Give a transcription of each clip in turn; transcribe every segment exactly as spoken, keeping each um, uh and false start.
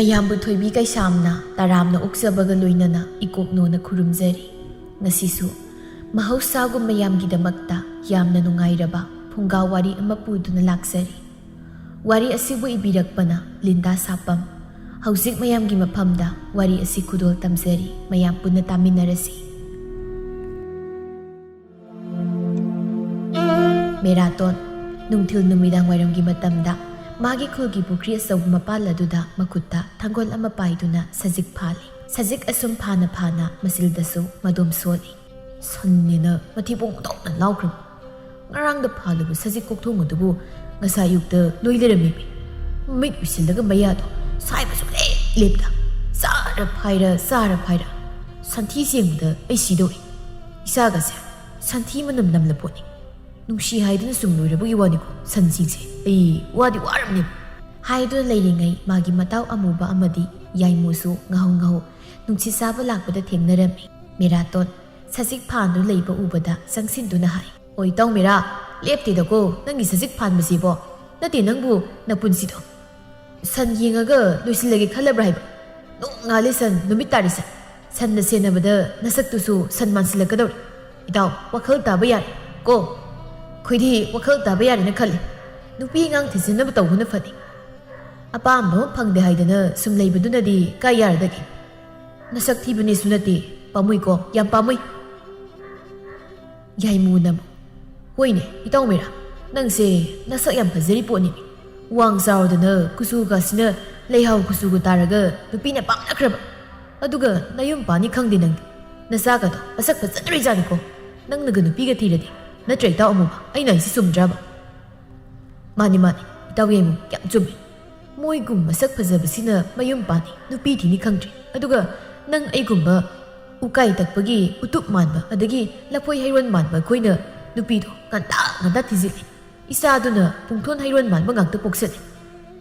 ꯃꯌꯥꯝꯕꯨ ꯊꯣꯏꯕꯤ ꯀꯩꯁꯥꯝꯅ ꯇꯔꯥꯝꯅ ꯑꯣꯛꯆꯕꯒ ꯂꯣꯏꯅꯅ ꯏꯀꯣꯛꯅꯣꯅ ꯈꯨꯔꯨꯝꯖꯔꯤ꯫ ꯉꯁꯤꯁꯨ ꯃꯍꯧꯁꯥꯒꯨꯝ ꯃꯌꯥꯝꯒꯤꯗꯃꯛꯇ ꯌꯥꯝꯅ ꯅꯨꯡꯉꯥꯏꯔꯕ ꯐꯨꯡꯒꯥ ꯋꯥꯔꯤ ꯑꯃ ꯄꯨꯗꯨꯅ ꯂꯥꯛꯆꯔꯤ꯫ ꯋꯥꯔꯤ ꯑꯁꯤꯕꯨ ꯏꯕꯤꯔꯛꯄꯅ ꯂꯤꯟꯗꯥ ꯁꯥꯄꯝ꯫ ꯍꯧꯖꯤꯛ ꯃꯌꯥꯝꯒꯤ ꯃꯐꯝꯗ ꯋꯥꯔꯤ ꯑꯁꯤ ꯈꯨꯗꯣꯜ ꯇꯝꯖꯔꯤ, ꯃꯌꯥꯝ ꯄꯨꯟꯅ ꯇꯥꯃꯤꯟꯅꯔꯁꯤ꯫ ꯃꯦꯔꯥꯇꯣꯟ꯫ ꯅꯨꯡꯊꯤꯜ ꯅꯨꯃꯤꯗꯥꯡ ꯋꯥꯏꯔꯝꯒꯤ ꯃꯇꯝꯗ ꯃꯥꯒꯤ ꯈꯨꯜꯒꯤ ꯄꯨꯈ꯭ꯔꯤ ꯑꯆꯧꯕ ꯃꯄꯥꯜ ꯑꯗꯨꯗ ꯃꯈꯨꯠꯇ ꯊꯥꯡꯒꯣꯜ ꯑꯃ ꯄꯥꯏꯗꯨꯅ ꯁꯖꯤꯛ ꯐꯥꯜꯂꯤ꯫ ꯁꯖꯤꯛ ꯑꯁꯨꯝ ꯐꯥꯅ ꯐꯥꯅ ꯃꯆꯤꯜꯗꯁꯨ ꯃꯗꯣꯝ ꯁꯣꯜꯂꯤ꯫ ꯁꯟꯅꯦꯅ ꯃꯊꯤꯕꯣꯡ ꯇꯧꯅ ꯂꯥꯎꯈ꯭ꯔꯕ꯫ ꯉꯔꯥꯡꯗ ꯐꯥꯜꯂꯨꯕ ꯁꯖꯤꯛ ꯀꯣꯛꯊꯣꯡ ꯑꯗꯨꯕꯨ ꯉꯁꯥꯏ ꯑꯌꯨꯛꯇ ꯂꯣꯏ ꯂꯩꯔꯝꯃꯤꯃꯤ꯫ ꯃꯤꯠ ꯎꯏꯁꯤꯜꯂꯒ ꯃꯌꯥꯗꯣ ꯁꯥꯏꯕ ꯁꯨꯡꯂꯦꯞ ꯂꯦꯞꯇ꯫ ꯆꯥꯔ ꯐꯥꯏꯔ, ꯆꯥꯔ ꯐꯥꯏꯔ꯫ ꯁꯟꯊꯤ ꯁꯦꯡꯕꯗ ꯑꯩ ꯁꯤꯗꯧꯔꯦ꯫ ꯏꯁꯥꯒꯁꯦ ꯁꯟꯊꯤ ꯃꯅꯝ ꯅꯝꯂ ꯄꯣꯠꯅꯤ꯫ ꯅꯨꯡꯁꯤ ꯍꯥꯏꯗꯨꯅ ꯁꯨꯝ ꯂꯣꯏꯔꯕꯒꯤ ꯋꯥꯅꯤꯀꯣ, ꯁꯟꯁꯤꯡꯁꯦ꯫ ꯑꯩ ꯋꯥꯗꯤ ꯋꯥꯔꯕꯅꯦꯕ꯫ ꯍꯥꯏꯗꯨꯅ ꯂꯩꯔꯤꯉꯩ ꯃꯥꯒꯤ ꯃꯇꯥꯎ ꯑꯃꯨꯕ ꯑꯃꯗꯤ ꯌꯥꯏꯃꯨꯁꯨ ꯉꯥꯍꯧ ꯉꯥꯍꯧ ꯅꯨꯡꯁꯤꯠ ꯆꯥꯕ ꯂꯥꯛꯄꯗ ꯊꯦꯡꯅꯔꯝꯃꯤ꯫ ꯃꯦꯔꯥꯇꯣꯟ ꯁꯖꯤꯛ ꯐꯥꯟꯗꯨꯅ ꯂꯩꯕ ꯎꯕꯗ ꯆꯪꯁꯤꯟꯗꯨꯅ ꯍꯥꯏ, "ꯑꯣꯏ ꯏꯇꯥꯎ ꯃꯦꯔꯥ, ꯂꯦꯞꯇꯦꯗꯀꯣ ꯅꯪꯒꯤ ꯁꯖꯤꯛ ꯐꯥꯟꯕꯁꯤꯕꯣ꯫ ꯅꯠꯇꯦ, ꯅꯪꯕꯨ ꯅꯄꯨꯟꯁꯤꯗꯣ ꯁꯟ ꯌꯦꯡꯉꯒ ꯂꯣꯏꯁꯤꯜꯂꯒꯦ ꯈꯜꯂꯕ꯭ꯔꯥ ꯍꯥꯏꯕ? ꯅꯣꯡꯉꯥꯜꯂꯦ ꯁꯟ, ꯅꯨꯃꯤꯠ ꯇꯥꯔꯦ ꯁꯟ꯫ ꯁꯟꯅ ꯁꯦꯟꯅꯕꯗ ꯅꯁꯛꯇꯨꯁꯨ ꯁꯟ ꯃꯥꯟꯁꯤꯜꯂꯛꯀꯗꯧꯔꯦ꯫ ꯏꯇꯥꯎ, ꯋꯥꯈꯜ ꯇꯥꯕ ꯌꯥꯔꯦ ꯀꯣ꯫ ꯑꯩꯈꯣꯏꯗꯤ ꯋꯥꯈꯜ ꯇꯥꯕ ꯌꯥꯔꯦꯅ ꯈꯜꯂꯤ꯫ ꯅꯨꯄꯤ ꯑꯉꯥꯡ ꯊꯤꯖꯤꯟꯅꯕ ꯇꯧꯕꯅ ꯐꯅꯤ꯫ ꯑꯄꯥꯝꯕ ꯑꯃ ꯐꯪꯗꯦ ꯍꯥꯏꯗꯅ ꯁꯨꯝ ꯂꯩꯕꯗꯨꯅꯗꯤ ꯀꯥꯏ ꯌꯥꯔꯗꯒꯦ? ꯅꯁꯛ ꯊꯤꯕꯅꯦꯁꯨ ꯅꯠꯇꯦ, ꯄꯥꯝꯃꯨꯏꯀꯣ, ꯌꯥꯝ ꯄꯥꯝꯃꯨꯏ꯫" ꯌꯥꯏꯃꯨꯅ ꯑꯃꯨꯛ, "ꯍꯣꯏꯅꯦ, ꯏꯇꯥꯎ ꯃꯦꯔꯥ, ꯅꯪꯁꯦ ꯅꯁꯛ ꯌꯥꯝ ꯐꯖꯔꯤ ꯄꯣꯠꯅꯤ꯫ ꯋꯥꯡ ꯆꯥꯎꯔꯗꯅ ꯀꯨꯆꯨꯒꯁꯤꯅ ꯂꯩꯍꯥꯎ ꯀꯨꯆꯨꯒ ꯇꯥꯔꯒ ꯅꯨꯄꯤꯅ ꯄꯥꯝꯅꯈ꯭ꯔꯕ꯫ ꯑꯗꯨꯒ ꯅꯌꯨꯝ ꯄꯥꯅꯤ ꯈꯪꯗꯦ ꯅꯪꯗꯤ꯫ ꯅꯆꯥꯒꯗꯣ ꯃꯁꯛ ꯐꯖꯗ꯭ꯔꯤꯖꯥꯠꯅꯤꯀꯣ꯫ ꯅꯪꯅꯒ ꯅꯨꯄꯤꯒ ꯊꯤꯔꯗꯤ꯫ ꯅꯠꯇ꯭ꯔ ꯏꯇꯥꯎ ꯑꯃꯨꯕ? ꯑꯩꯅ ꯍꯥꯏꯁꯤ ꯆꯨꯝꯗ꯭ꯔꯕ?" "ꯃꯥꯅꯤ, ꯃꯥꯅꯤ, ꯏꯇꯥꯎ ꯌꯥꯏꯃꯨ, ꯌꯥꯝ ꯆꯨꯝꯃꯤ꯫ ꯃꯣꯏꯒꯨꯝ ꯃꯁꯛ ꯐꯖꯕꯁꯤꯅ ꯃꯌꯨꯝ ꯄꯥꯅꯤ, ꯅꯨꯄꯤ ꯊꯤꯅꯤ ꯈꯪꯗ꯭ꯔꯤ꯫ ꯑꯗꯨꯒ ꯅꯪ ꯑꯩꯒꯨꯝꯕ ꯎꯀꯥꯏ ꯇꯛꯄꯒꯤ ꯎꯇꯨꯞ ꯃꯥꯟꯕ, ꯑꯗꯒꯤ ꯂꯐꯣꯏ ꯍꯩꯔꯣꯟ ꯃꯥꯟꯕ ꯑꯩꯈꯣꯏꯅ ꯅꯨꯄꯤꯗꯣ ꯉꯟꯇꯥ ꯉꯟꯇꯥ ꯊꯤꯖꯤꯜꯂꯤ꯫ ꯏꯆꯥꯗꯨꯅ ꯄꯨꯡꯊꯣꯟ ꯍꯩꯔꯣꯟ ꯃꯥꯟꯕ ꯉꯥꯛꯇ ꯄꯣꯛꯁꯜꯂꯤ꯫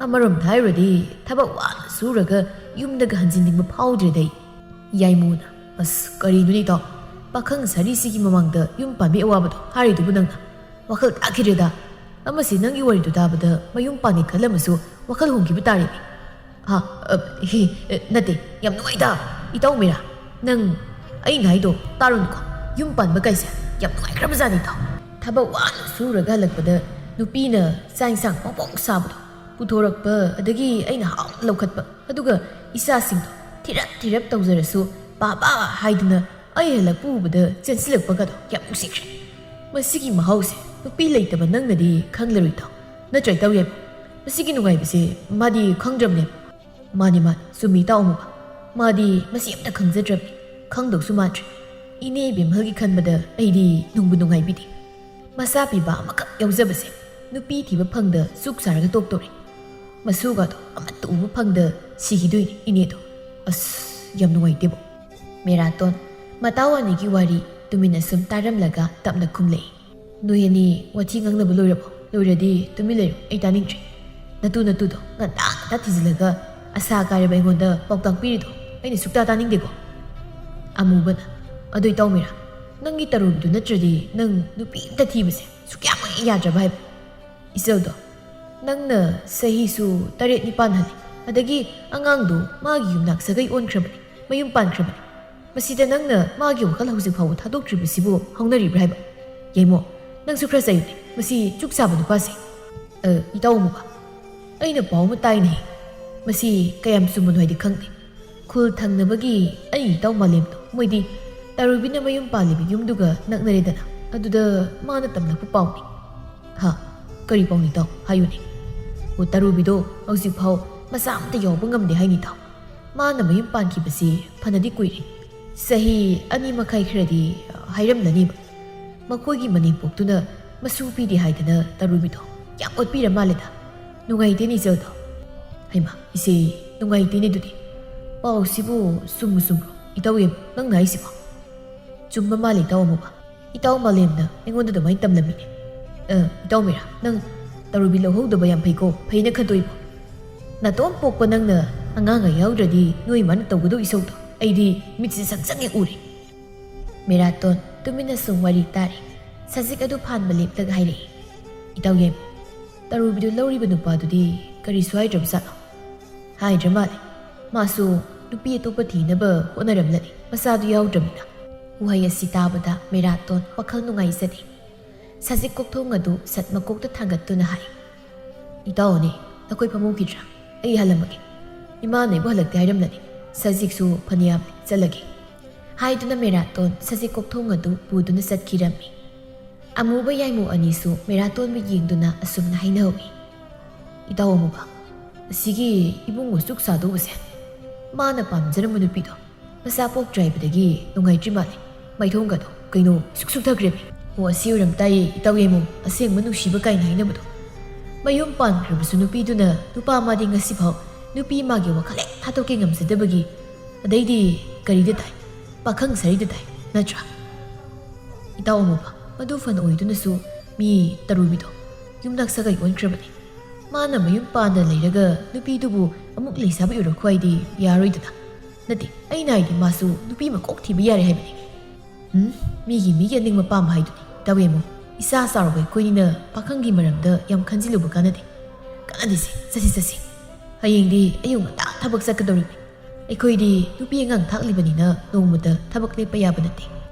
ꯑꯃꯔꯣꯝꯗ ꯍꯥꯏꯔꯨꯔꯗꯤ ꯊꯕꯛ ꯋꯥꯅ ꯁꯨꯔꯒ ꯌꯨꯝꯗꯒ ꯍꯟꯖꯤꯟꯅꯤꯡꯕ ꯐꯥꯎꯗ꯭ꯔꯦꯗ ꯑꯩ꯫" ꯌꯥꯏꯃꯨꯅ, "ꯑꯁ, ꯀꯔꯤꯅꯣꯅꯦ ꯏꯇꯥꯎ? ꯄꯥꯈꯪ ꯁꯥꯔꯤꯁꯤꯒꯤ ꯃꯃꯥꯡꯗ ꯌꯨꯝ ꯄꯥꯟꯕꯤ ꯑꯋꯥꯕꯗꯣ ꯍꯥꯏꯔꯤꯗꯨꯕꯨ ꯅꯪꯅ? ꯋꯥꯈꯜ ꯇꯥꯈꯤꯗ꯭ꯔꯦꯗ꯫ ꯑꯃꯁꯤ ꯅꯪꯒꯤ ꯋꯥꯔꯤꯗꯨ ꯇꯥꯕꯗ ꯃꯌꯨꯝ ꯄꯥꯟꯒꯦ ꯈꯜꯂꯝꯃꯁꯨ ꯋꯥꯈꯜ ꯍꯣꯡꯈꯤꯕ ꯇꯥꯔꯦꯅꯦ꯫ ꯍꯥ? ꯑ, ꯍꯤ, ꯑ, ꯅꯠꯇꯦ, ꯌꯥꯝ ꯅꯨꯡꯉꯥꯏꯗ꯫ ꯏꯇꯥꯎ ꯃꯤꯔꯥ, ꯅꯪ ꯑꯩꯅ ꯍꯥꯏꯗꯣ ꯇꯥꯔꯨꯅꯨꯀꯣ꯫ ꯌꯨꯝ ꯄꯥꯟꯕ ꯀꯥꯏꯁꯦ ꯌꯥꯝ ꯅꯨꯡꯉꯥꯏꯈ꯭ꯔꯕꯖꯥꯠꯅꯤꯗ꯫ ꯊꯕꯛ ꯋꯥꯅ ꯁꯨꯔꯒ ꯍꯜꯂꯛꯄꯗ ꯅꯨꯄꯤꯅ ꯆꯥꯛ ꯏꯟꯁꯥꯡ ꯐꯣꯡ ꯐꯣꯡ ꯁꯥꯕꯗꯣ ꯄꯨꯊꯣꯔꯛꯄ, ꯑꯗꯒꯤ ꯑꯩꯅ ꯍꯥꯎꯅ ꯂꯧꯈꯠꯄ, ꯑꯗꯨꯒ ꯏꯆꯥꯁꯤꯡꯗꯣ ꯊꯤꯔꯞ ꯊꯤꯔꯞ ꯇꯧꯖꯔꯁꯨ "ꯄꯥꯄꯥ" ꯍꯥꯏꯗꯨꯅ ꯑꯩ ꯍꯜꯂꯛꯄ ꯎꯕꯗ ꯆꯦꯟꯁꯤꯜꯂꯛꯄꯒꯗꯣ ꯌꯥꯝ ꯅꯨꯡꯁꯤꯈ꯭ꯔꯦ꯫ ꯃꯁꯤꯒꯤ ꯃꯍꯥꯎꯁꯦ ꯅꯨꯄꯤ ꯂꯩꯇꯕ ꯅꯪꯅꯗꯤ ꯈꯪꯂꯔꯣꯏꯗꯣ꯫ ꯅꯠꯇ꯭ꯔ ꯏꯇꯥꯎ ꯌꯥꯏꯃ? ꯃꯁꯤꯒꯤ ꯅꯨꯡꯉꯥꯏꯕꯁꯦ ꯃꯥꯗꯤ ꯈꯪꯗ꯭ꯔꯕꯅꯦꯕ꯫ ꯃꯥꯅꯤ, ꯃꯥꯅꯤ, ꯆꯨꯝꯃꯤ ꯏꯇꯥꯎ ꯑꯃꯨꯕ꯫ ꯃꯥꯗꯤ ꯃꯁꯤ ꯑꯝꯇ ꯈꯪꯖꯗ꯭ꯔꯕꯅꯤ, ꯈꯪꯗꯧꯁꯨ ꯃꯥꯟꯗ꯭ꯔꯦ꯫ ꯏꯅꯦ ꯕꯦꯝꯍꯜꯒꯤ ꯈꯟꯕꯗ ꯑꯩꯗꯤ ꯅꯨꯡꯕꯨ ꯅꯨꯡꯉꯥꯏꯕꯤꯗꯦ꯫ ꯃꯆꯥ ꯄꯤꯕ ꯑꯃꯈꯛ ꯌꯥꯎꯖꯕꯁꯦ ꯅꯨꯄꯤ ꯊꯤꯕ ꯐꯪꯗ ꯆꯨꯛ ꯆꯥꯔꯒ ꯇꯣꯛꯇꯣꯔꯦ꯫ ꯃꯁꯨꯒꯗꯣ ꯑꯃꯠꯇ ꯎꯕ ꯐꯪꯗ ꯁꯤꯈꯤꯗꯣꯏꯅꯦ ꯏꯅꯦꯗꯣ꯫ ꯑꯁ, ꯌꯥꯝ ꯅꯨꯡꯉꯥꯏꯇꯦꯕꯣ꯫ ꯃꯦꯔꯥꯇꯣꯟ, ꯃꯇꯥꯎ ꯑꯅꯤꯒꯤ ꯋꯥꯔꯤ ꯇꯨꯃꯤꯟꯅ ꯁꯨꯝ ꯇꯥꯔꯝꯂꯒ ꯇꯞꯅ ꯈꯨꯝꯂꯛꯏ꯫ ꯅꯣꯏ ꯑꯅꯤ ꯋꯥꯊꯤ ꯉꯥꯡꯅꯕ ꯂꯣꯏꯔꯕꯣ? ꯂꯣꯏꯔꯗꯤ ꯇꯨꯃꯤꯟ ꯂꯩꯔꯣ, ꯑꯩ ꯇꯥꯅꯤꯡꯗ꯭ꯔꯦ꯫ ꯅꯇꯨ ꯅꯇꯨꯗꯣ ꯉꯟꯇꯥ ꯉꯟꯇꯥ ꯊꯤꯖꯤꯜꯂꯒ ꯑꯁꯥ ꯀꯥꯏꯔꯕ ꯑꯩꯉꯣꯟꯗ ꯄꯥꯎꯇꯥꯛ ꯄꯤꯔꯤꯗꯣ ꯑꯩꯅ ꯁꯨꯛꯇꯥ ꯇꯥꯅꯤꯡꯗꯦꯀꯣ꯫ ꯑꯃꯨꯕꯅ, ꯑꯗꯣ ꯏꯇꯥꯎ ꯃꯤꯔꯥ, ꯅꯪꯒꯤ ꯇꯔꯨꯕꯤꯗꯨ ꯅꯠꯇ꯭ꯔꯗꯤ ꯅꯪ ꯅꯨꯄꯤ ꯑꯝꯇ ꯊꯤꯕꯁꯦ ꯁꯨꯛꯌꯥꯃꯛ ꯌꯥꯗ꯭ꯔꯕ ꯍꯥꯏꯕ? ꯏꯆꯜꯗꯣ, ꯅꯪꯅ ꯆꯍꯤꯁꯨ ꯇꯔꯦꯠ ꯅꯤꯄꯥꯟ ꯍꯜꯂꯤ, ꯑꯗꯒꯤ ꯑꯉꯥꯡꯗꯣ ꯃꯥꯒꯤ ꯌꯨꯝꯅꯥꯛ ꯁꯥꯒꯩ ꯑꯣꯟꯈ꯭ꯔꯕꯅꯤ, ꯃꯌꯨꯝ ꯄꯥꯟꯈ꯭ꯔꯕꯅꯤ꯫ ꯃꯁꯤꯗ ꯅꯪꯅ ꯃꯥꯒꯤ ꯋꯥꯈꯜ ꯍꯧꯖꯤꯛ ꯐꯥꯎꯕ ꯊꯥꯗꯣꯛꯇ꯭ꯔꯤꯕꯁꯤꯕꯨ ꯍꯧꯅꯔꯤꯕ꯭ꯔꯥ ꯍꯥꯏꯕ? ꯌꯥꯏꯃꯣ, ꯅꯪꯁꯨ ꯈꯔ ꯆꯩꯌꯨꯅꯦ, ꯃꯁꯤ ꯆꯨꯛ ꯁꯥꯕ ꯅꯨꯄꯥꯁꯦ꯫ ꯑ, ꯏꯇꯥꯎ ꯑꯃꯨꯕ, ꯑꯩꯅ ꯄꯥꯎ ꯑꯃ ꯇꯥꯏꯅꯦ꯫ ꯃꯁꯤ ꯀꯌꯥꯝ ꯆꯨꯝꯕꯅꯣ ꯍꯥꯏꯗꯤ ꯈꯪꯗꯦ꯫ ꯈꯨꯜ ꯊꯪꯅꯕꯒꯤ ꯑꯩ ꯏꯇꯥꯎ ꯃꯥꯂꯦꯝꯗꯣ, ꯃꯣꯏꯗꯤ ꯇꯔꯨꯕꯤꯅ ꯃꯌꯨꯝ ꯄꯥꯜꯂꯤꯕ ꯌꯨꯝꯗꯨꯒ ꯅꯛꯅꯔꯦꯗꯅ, ꯑꯗꯨꯗ ꯃꯥꯅ ꯇꯝꯂꯛꯄ ꯄꯥꯎꯅꯤ꯫ ꯍꯥ? ꯀꯔꯤ ꯄꯥꯎꯅꯤ ꯏꯇꯥꯎ? ꯍꯥꯏꯌꯨꯅꯦ꯫ ꯑꯣ, ꯇꯔꯨꯕꯤꯗꯣ ꯍꯧꯖꯤꯛꯐꯥꯎ ꯃꯆꯥ ꯑꯝꯇ ꯌꯥꯎꯕ ꯉꯝꯗꯦ ꯍꯥꯏꯅꯤ ꯏꯇꯥꯎ꯫ ꯃꯥꯅ ꯃꯌꯨꯝ ꯄꯥꯟꯈꯤꯕꯁꯤ ꯐꯅꯗꯤ ꯀꯨꯏꯔꯦ꯫ ꯆꯍꯤ ꯑꯅꯤ ꯃꯈꯥꯏ ꯈꯔꯗꯤ ꯍꯥꯏꯔꯝꯂꯅꯤꯕ꯫ ꯃꯈꯣꯏꯒꯤ ꯃꯅꯦꯝꯄꯣꯛꯇꯨꯅ ꯃꯁꯨ ꯄꯤꯗꯦ ꯍꯥꯏꯗꯅ ꯇꯔꯨꯕꯤꯗꯣ ꯌꯥꯝ ꯑꯣꯠꯄꯤꯔ ꯃꯥꯜꯂꯦꯗ꯫ ꯅꯨꯡꯉꯥꯏꯇꯦꯅꯦ ꯏꯆꯜꯗꯣ꯫ ꯍꯩꯃꯥ, ꯏꯆꯦ, ꯅꯨꯡꯉꯥꯏꯇꯦꯅꯦ ꯑꯗꯨꯗꯤ꯫ ꯄꯥꯎꯁꯤꯕꯨ ꯆꯨꯝꯕꯨ ꯆꯨꯝꯕ꯭ꯔꯣ? ꯏꯇꯥꯎ ꯌꯦꯡꯉꯨ, ꯅꯪꯅ ꯍꯥꯏꯁꯤꯕꯣ? ꯆꯨꯝꯕ ꯃꯥꯜꯂꯦ ꯏꯇꯥꯎ ꯑꯃꯨꯕ꯫ ꯏꯇꯥꯎ ꯃꯥꯂꯦꯝꯅ ꯑꯩꯉꯣꯟꯗ ꯑꯗꯨꯃꯥꯏꯅ ꯇꯝꯂꯝꯃꯤꯅꯦ꯫ ꯑ, ꯏꯇꯥꯎ ꯃꯤꯔꯥ, ꯅꯪ ꯇꯔꯨꯕꯤ ꯂꯧꯍꯧꯗꯕ ꯌꯥꯝ ꯐꯩꯀꯣ, ꯐꯩꯅ ꯈꯟꯗꯣꯛꯏꯕꯣ꯫ ꯅꯥꯇꯣꯝ ꯄꯣꯛꯄ ꯅꯪꯅ ꯑꯉꯥꯡꯒ ꯌꯥꯎꯗ꯭ꯔꯗꯤ ꯅꯣꯏ ꯏꯃꯥꯅ ꯇꯧꯒꯗꯧ ꯏꯁꯧꯗꯣ ꯑꯩꯗꯤ ꯃꯤꯠꯁꯦ ꯁꯪ ꯁꯪꯉꯦ ꯎꯔꯦ꯫ ꯃꯦꯔꯥꯇꯣꯟ ꯇꯨꯃꯤꯟꯅ ꯁꯨꯝ ꯋꯥꯔꯤ ꯇꯥꯔꯤ꯫ ꯁꯖꯤꯛ ꯑꯗꯨ ꯐꯥꯟꯕ ꯂꯦꯞꯂꯒ ꯍꯥꯏꯔꯛꯏ, ꯏꯇꯥꯎ ꯌꯥꯏꯃ, ꯇꯔꯨꯕꯤꯗꯨ ꯂꯧꯔꯤꯕ ꯅꯨꯄꯥꯗꯨꯗꯤ ꯀꯔꯤꯁꯨ ꯍꯥꯏꯗ꯭ꯔꯕ ꯖꯥꯠꯂꯣ? ꯍꯥꯏꯗ꯭ꯔ ꯃꯥꯜꯂꯦ꯫ ꯃꯥꯁꯨ ꯅꯨꯄꯤ ꯑꯇꯣꯞꯄ ꯊꯤꯅꯕ ꯍꯣꯠꯅꯔꯝꯂꯅꯤ, ꯃꯆꯥꯗꯨ ꯌꯥꯎꯗ꯭ꯔꯕꯅꯤꯅ꯫ ꯋꯥꯍꯩ ꯑꯁꯤ ꯇꯥꯕꯗ ꯃꯦꯔꯥꯇꯣꯟ ꯋꯥꯈꯜ ꯅꯨꯡꯉꯥꯏꯖꯗꯦ꯫ ꯁꯖꯤꯛ ꯀꯣꯛꯊꯣꯡ ꯑꯗꯨ ꯁꯠ ꯃꯀꯣꯛꯇ ꯊꯥꯡꯒꯠꯇꯨꯅ ꯍꯥꯏ, "ꯏꯇꯥꯎꯅꯦ, ꯅꯈꯣꯏ ꯐꯝꯍꯧꯈꯤꯗ꯭ꯔꯥ? ꯑꯩ ꯍꯜꯂꯝꯃꯒꯦ꯫ ꯏꯃꯥꯅ ꯑꯩꯕꯨ ꯍꯜꯂꯛꯇꯦ ꯍꯥꯏꯔꯝꯂꯅꯤ꯫ ꯁꯖꯤꯛꯁꯨ ꯐꯅꯌꯥꯝ ꯆꯠꯂꯒꯦ" ꯍꯥꯏꯗꯨꯅ ꯃꯦꯔꯥꯇꯣꯟ ꯁꯖꯤꯛ ꯀꯣꯛꯊꯣꯡ ꯑꯗꯨ ꯄꯨꯗꯨꯅ ꯆꯠꯈꯤꯔꯝꯃꯤ꯫ ꯑꯃꯨꯕ ꯌꯥꯏꯃꯨ ꯑꯅꯤꯁꯨ ꯃꯦꯔꯥꯇꯣꯟꯕꯨ ꯌꯦꯡꯗꯨꯅ ꯑꯁꯨꯝꯅ ꯍꯥꯏꯅꯍꯧꯏ, "ꯏꯇꯥꯎ ꯑꯃꯨꯕ, ꯑꯁꯤꯒꯤ ꯏꯕꯨꯡ ꯑꯁꯨꯛ ꯁꯥꯗꯧꯕꯁꯦ, ꯃꯥꯅ ꯄꯥꯝꯖꯔꯝꯕ ꯅꯨꯄꯤꯗꯣ ꯃꯆꯥ ꯄꯣꯛꯇ꯭ꯔꯦ ꯍꯥꯏꯕꯗꯒꯤ ꯅꯨꯡꯉꯥꯏꯇ꯭ꯔꯤ ꯃꯥꯜꯂꯦ꯫ ꯃꯥꯏꯊꯣꯡꯒꯗꯣ ꯀꯩꯅꯣ ꯏꯁꯨꯛ ꯁꯨꯛꯊꯈ꯭ꯔꯦꯃꯤ꯫ ꯑꯣ, ꯑꯁꯤ ꯑꯣꯏꯔꯝ ꯇꯥꯏꯌꯦ ꯏꯇꯥꯎ ꯌꯥꯏꯃꯨ, ꯑꯁꯦꯡꯕ ꯅꯨꯡꯁꯤꯕ ꯀꯥꯏꯅ ꯍꯥꯏꯅꯕꯗꯣ꯫ ꯃꯌꯨꯝ ꯄꯥꯟꯈ꯭ꯔꯕꯁꯨ ꯅꯨꯄꯤꯗꯨꯅ ꯅꯨꯄꯥ ꯑꯃꯗꯤ ꯉꯁꯤꯐꯥꯎ ꯅꯨꯄꯤ ꯃꯥꯒꯤ ꯋꯥꯈꯜ ꯍꯦꯛ ꯊꯥꯗꯣꯛꯀꯦ ꯉꯝꯖꯗꯕꯒꯤ, ꯑꯗꯩꯗꯤ ꯀꯔꯤꯗ ꯇꯥꯏ? ꯄꯥꯈꯪ ꯁꯥꯔꯤꯗ ꯇꯥꯏ, ꯅꯠꯇ꯭ꯔꯥ?" "ꯏꯇꯥꯎ ꯑꯃꯨꯕ, ꯃꯗꯨ ꯐꯅ ꯑꯣꯏꯗꯨꯅꯁꯨ ꯃꯤ ꯇꯔꯨꯕꯤꯗꯣ ꯌꯨꯝꯅꯥꯛ ꯁꯥꯒꯩ ꯑꯣꯟꯈ꯭ꯔꯕꯅꯤ꯫ ꯃꯥꯅ ꯃꯌꯨꯝ ꯄꯥꯟꯗ ꯂꯩꯔꯒ ꯅꯨꯄꯤꯗꯨꯕꯨ ꯑꯃꯨꯛ ꯂꯩꯁꯥꯕꯤ ꯑꯣꯏꯔꯛꯈꯣ ꯍꯥꯏꯗꯤ ꯌꯥꯔꯣꯏꯗꯅ꯫ ꯅꯠꯇꯦ, ꯑꯩꯅ ꯍꯥꯏꯗꯤ ꯃꯥꯁꯨ ꯅꯨꯄꯤ ꯑꯃ ꯀꯣꯛ ꯊꯤꯕ ꯌꯥꯔꯦ ꯍꯥꯏꯕꯅꯤ꯫ ꯎꯝ, ꯃꯤꯒꯤ ꯃꯤꯒꯤ ꯑꯅꯤꯡꯕ ꯄꯥꯝꯕ ꯍꯥꯏꯗꯨꯅꯤ꯫ ꯏꯇꯥꯎ ꯌꯥꯏꯃꯨ, ꯏꯆꯥ ꯆꯥꯎꯔꯕ ꯑꯩꯈꯣꯏꯅꯤꯅ ꯄꯥꯈꯪꯒꯤ ꯃꯔꯝꯗ ꯌꯥꯝ ꯈꯟꯖꯤꯜꯂꯨꯕ ꯀꯥꯟꯅꯗꯦ꯫ ꯀꯥꯟꯅꯗꯦꯁꯦ, ꯆꯠꯁꯤ ꯆꯠꯁꯤ꯫ ꯍꯌꯦꯡꯗꯤ ꯑꯌꯨꯛ ꯉꯟꯇꯥ ꯊꯕꯛ ꯆꯠꯀꯗꯧꯔꯤꯕꯅꯤ꯫ ꯑꯩꯈꯣꯏꯗꯤ ꯅꯨꯄꯤ ꯑꯉꯥꯡ ꯊꯥꯛꯂꯤꯕꯅꯤꯅ ꯅꯣꯡꯃꯇ ꯊꯕꯛ ꯂꯦꯞꯄ ꯌꯥꯕ ꯅꯠꯇꯦ꯫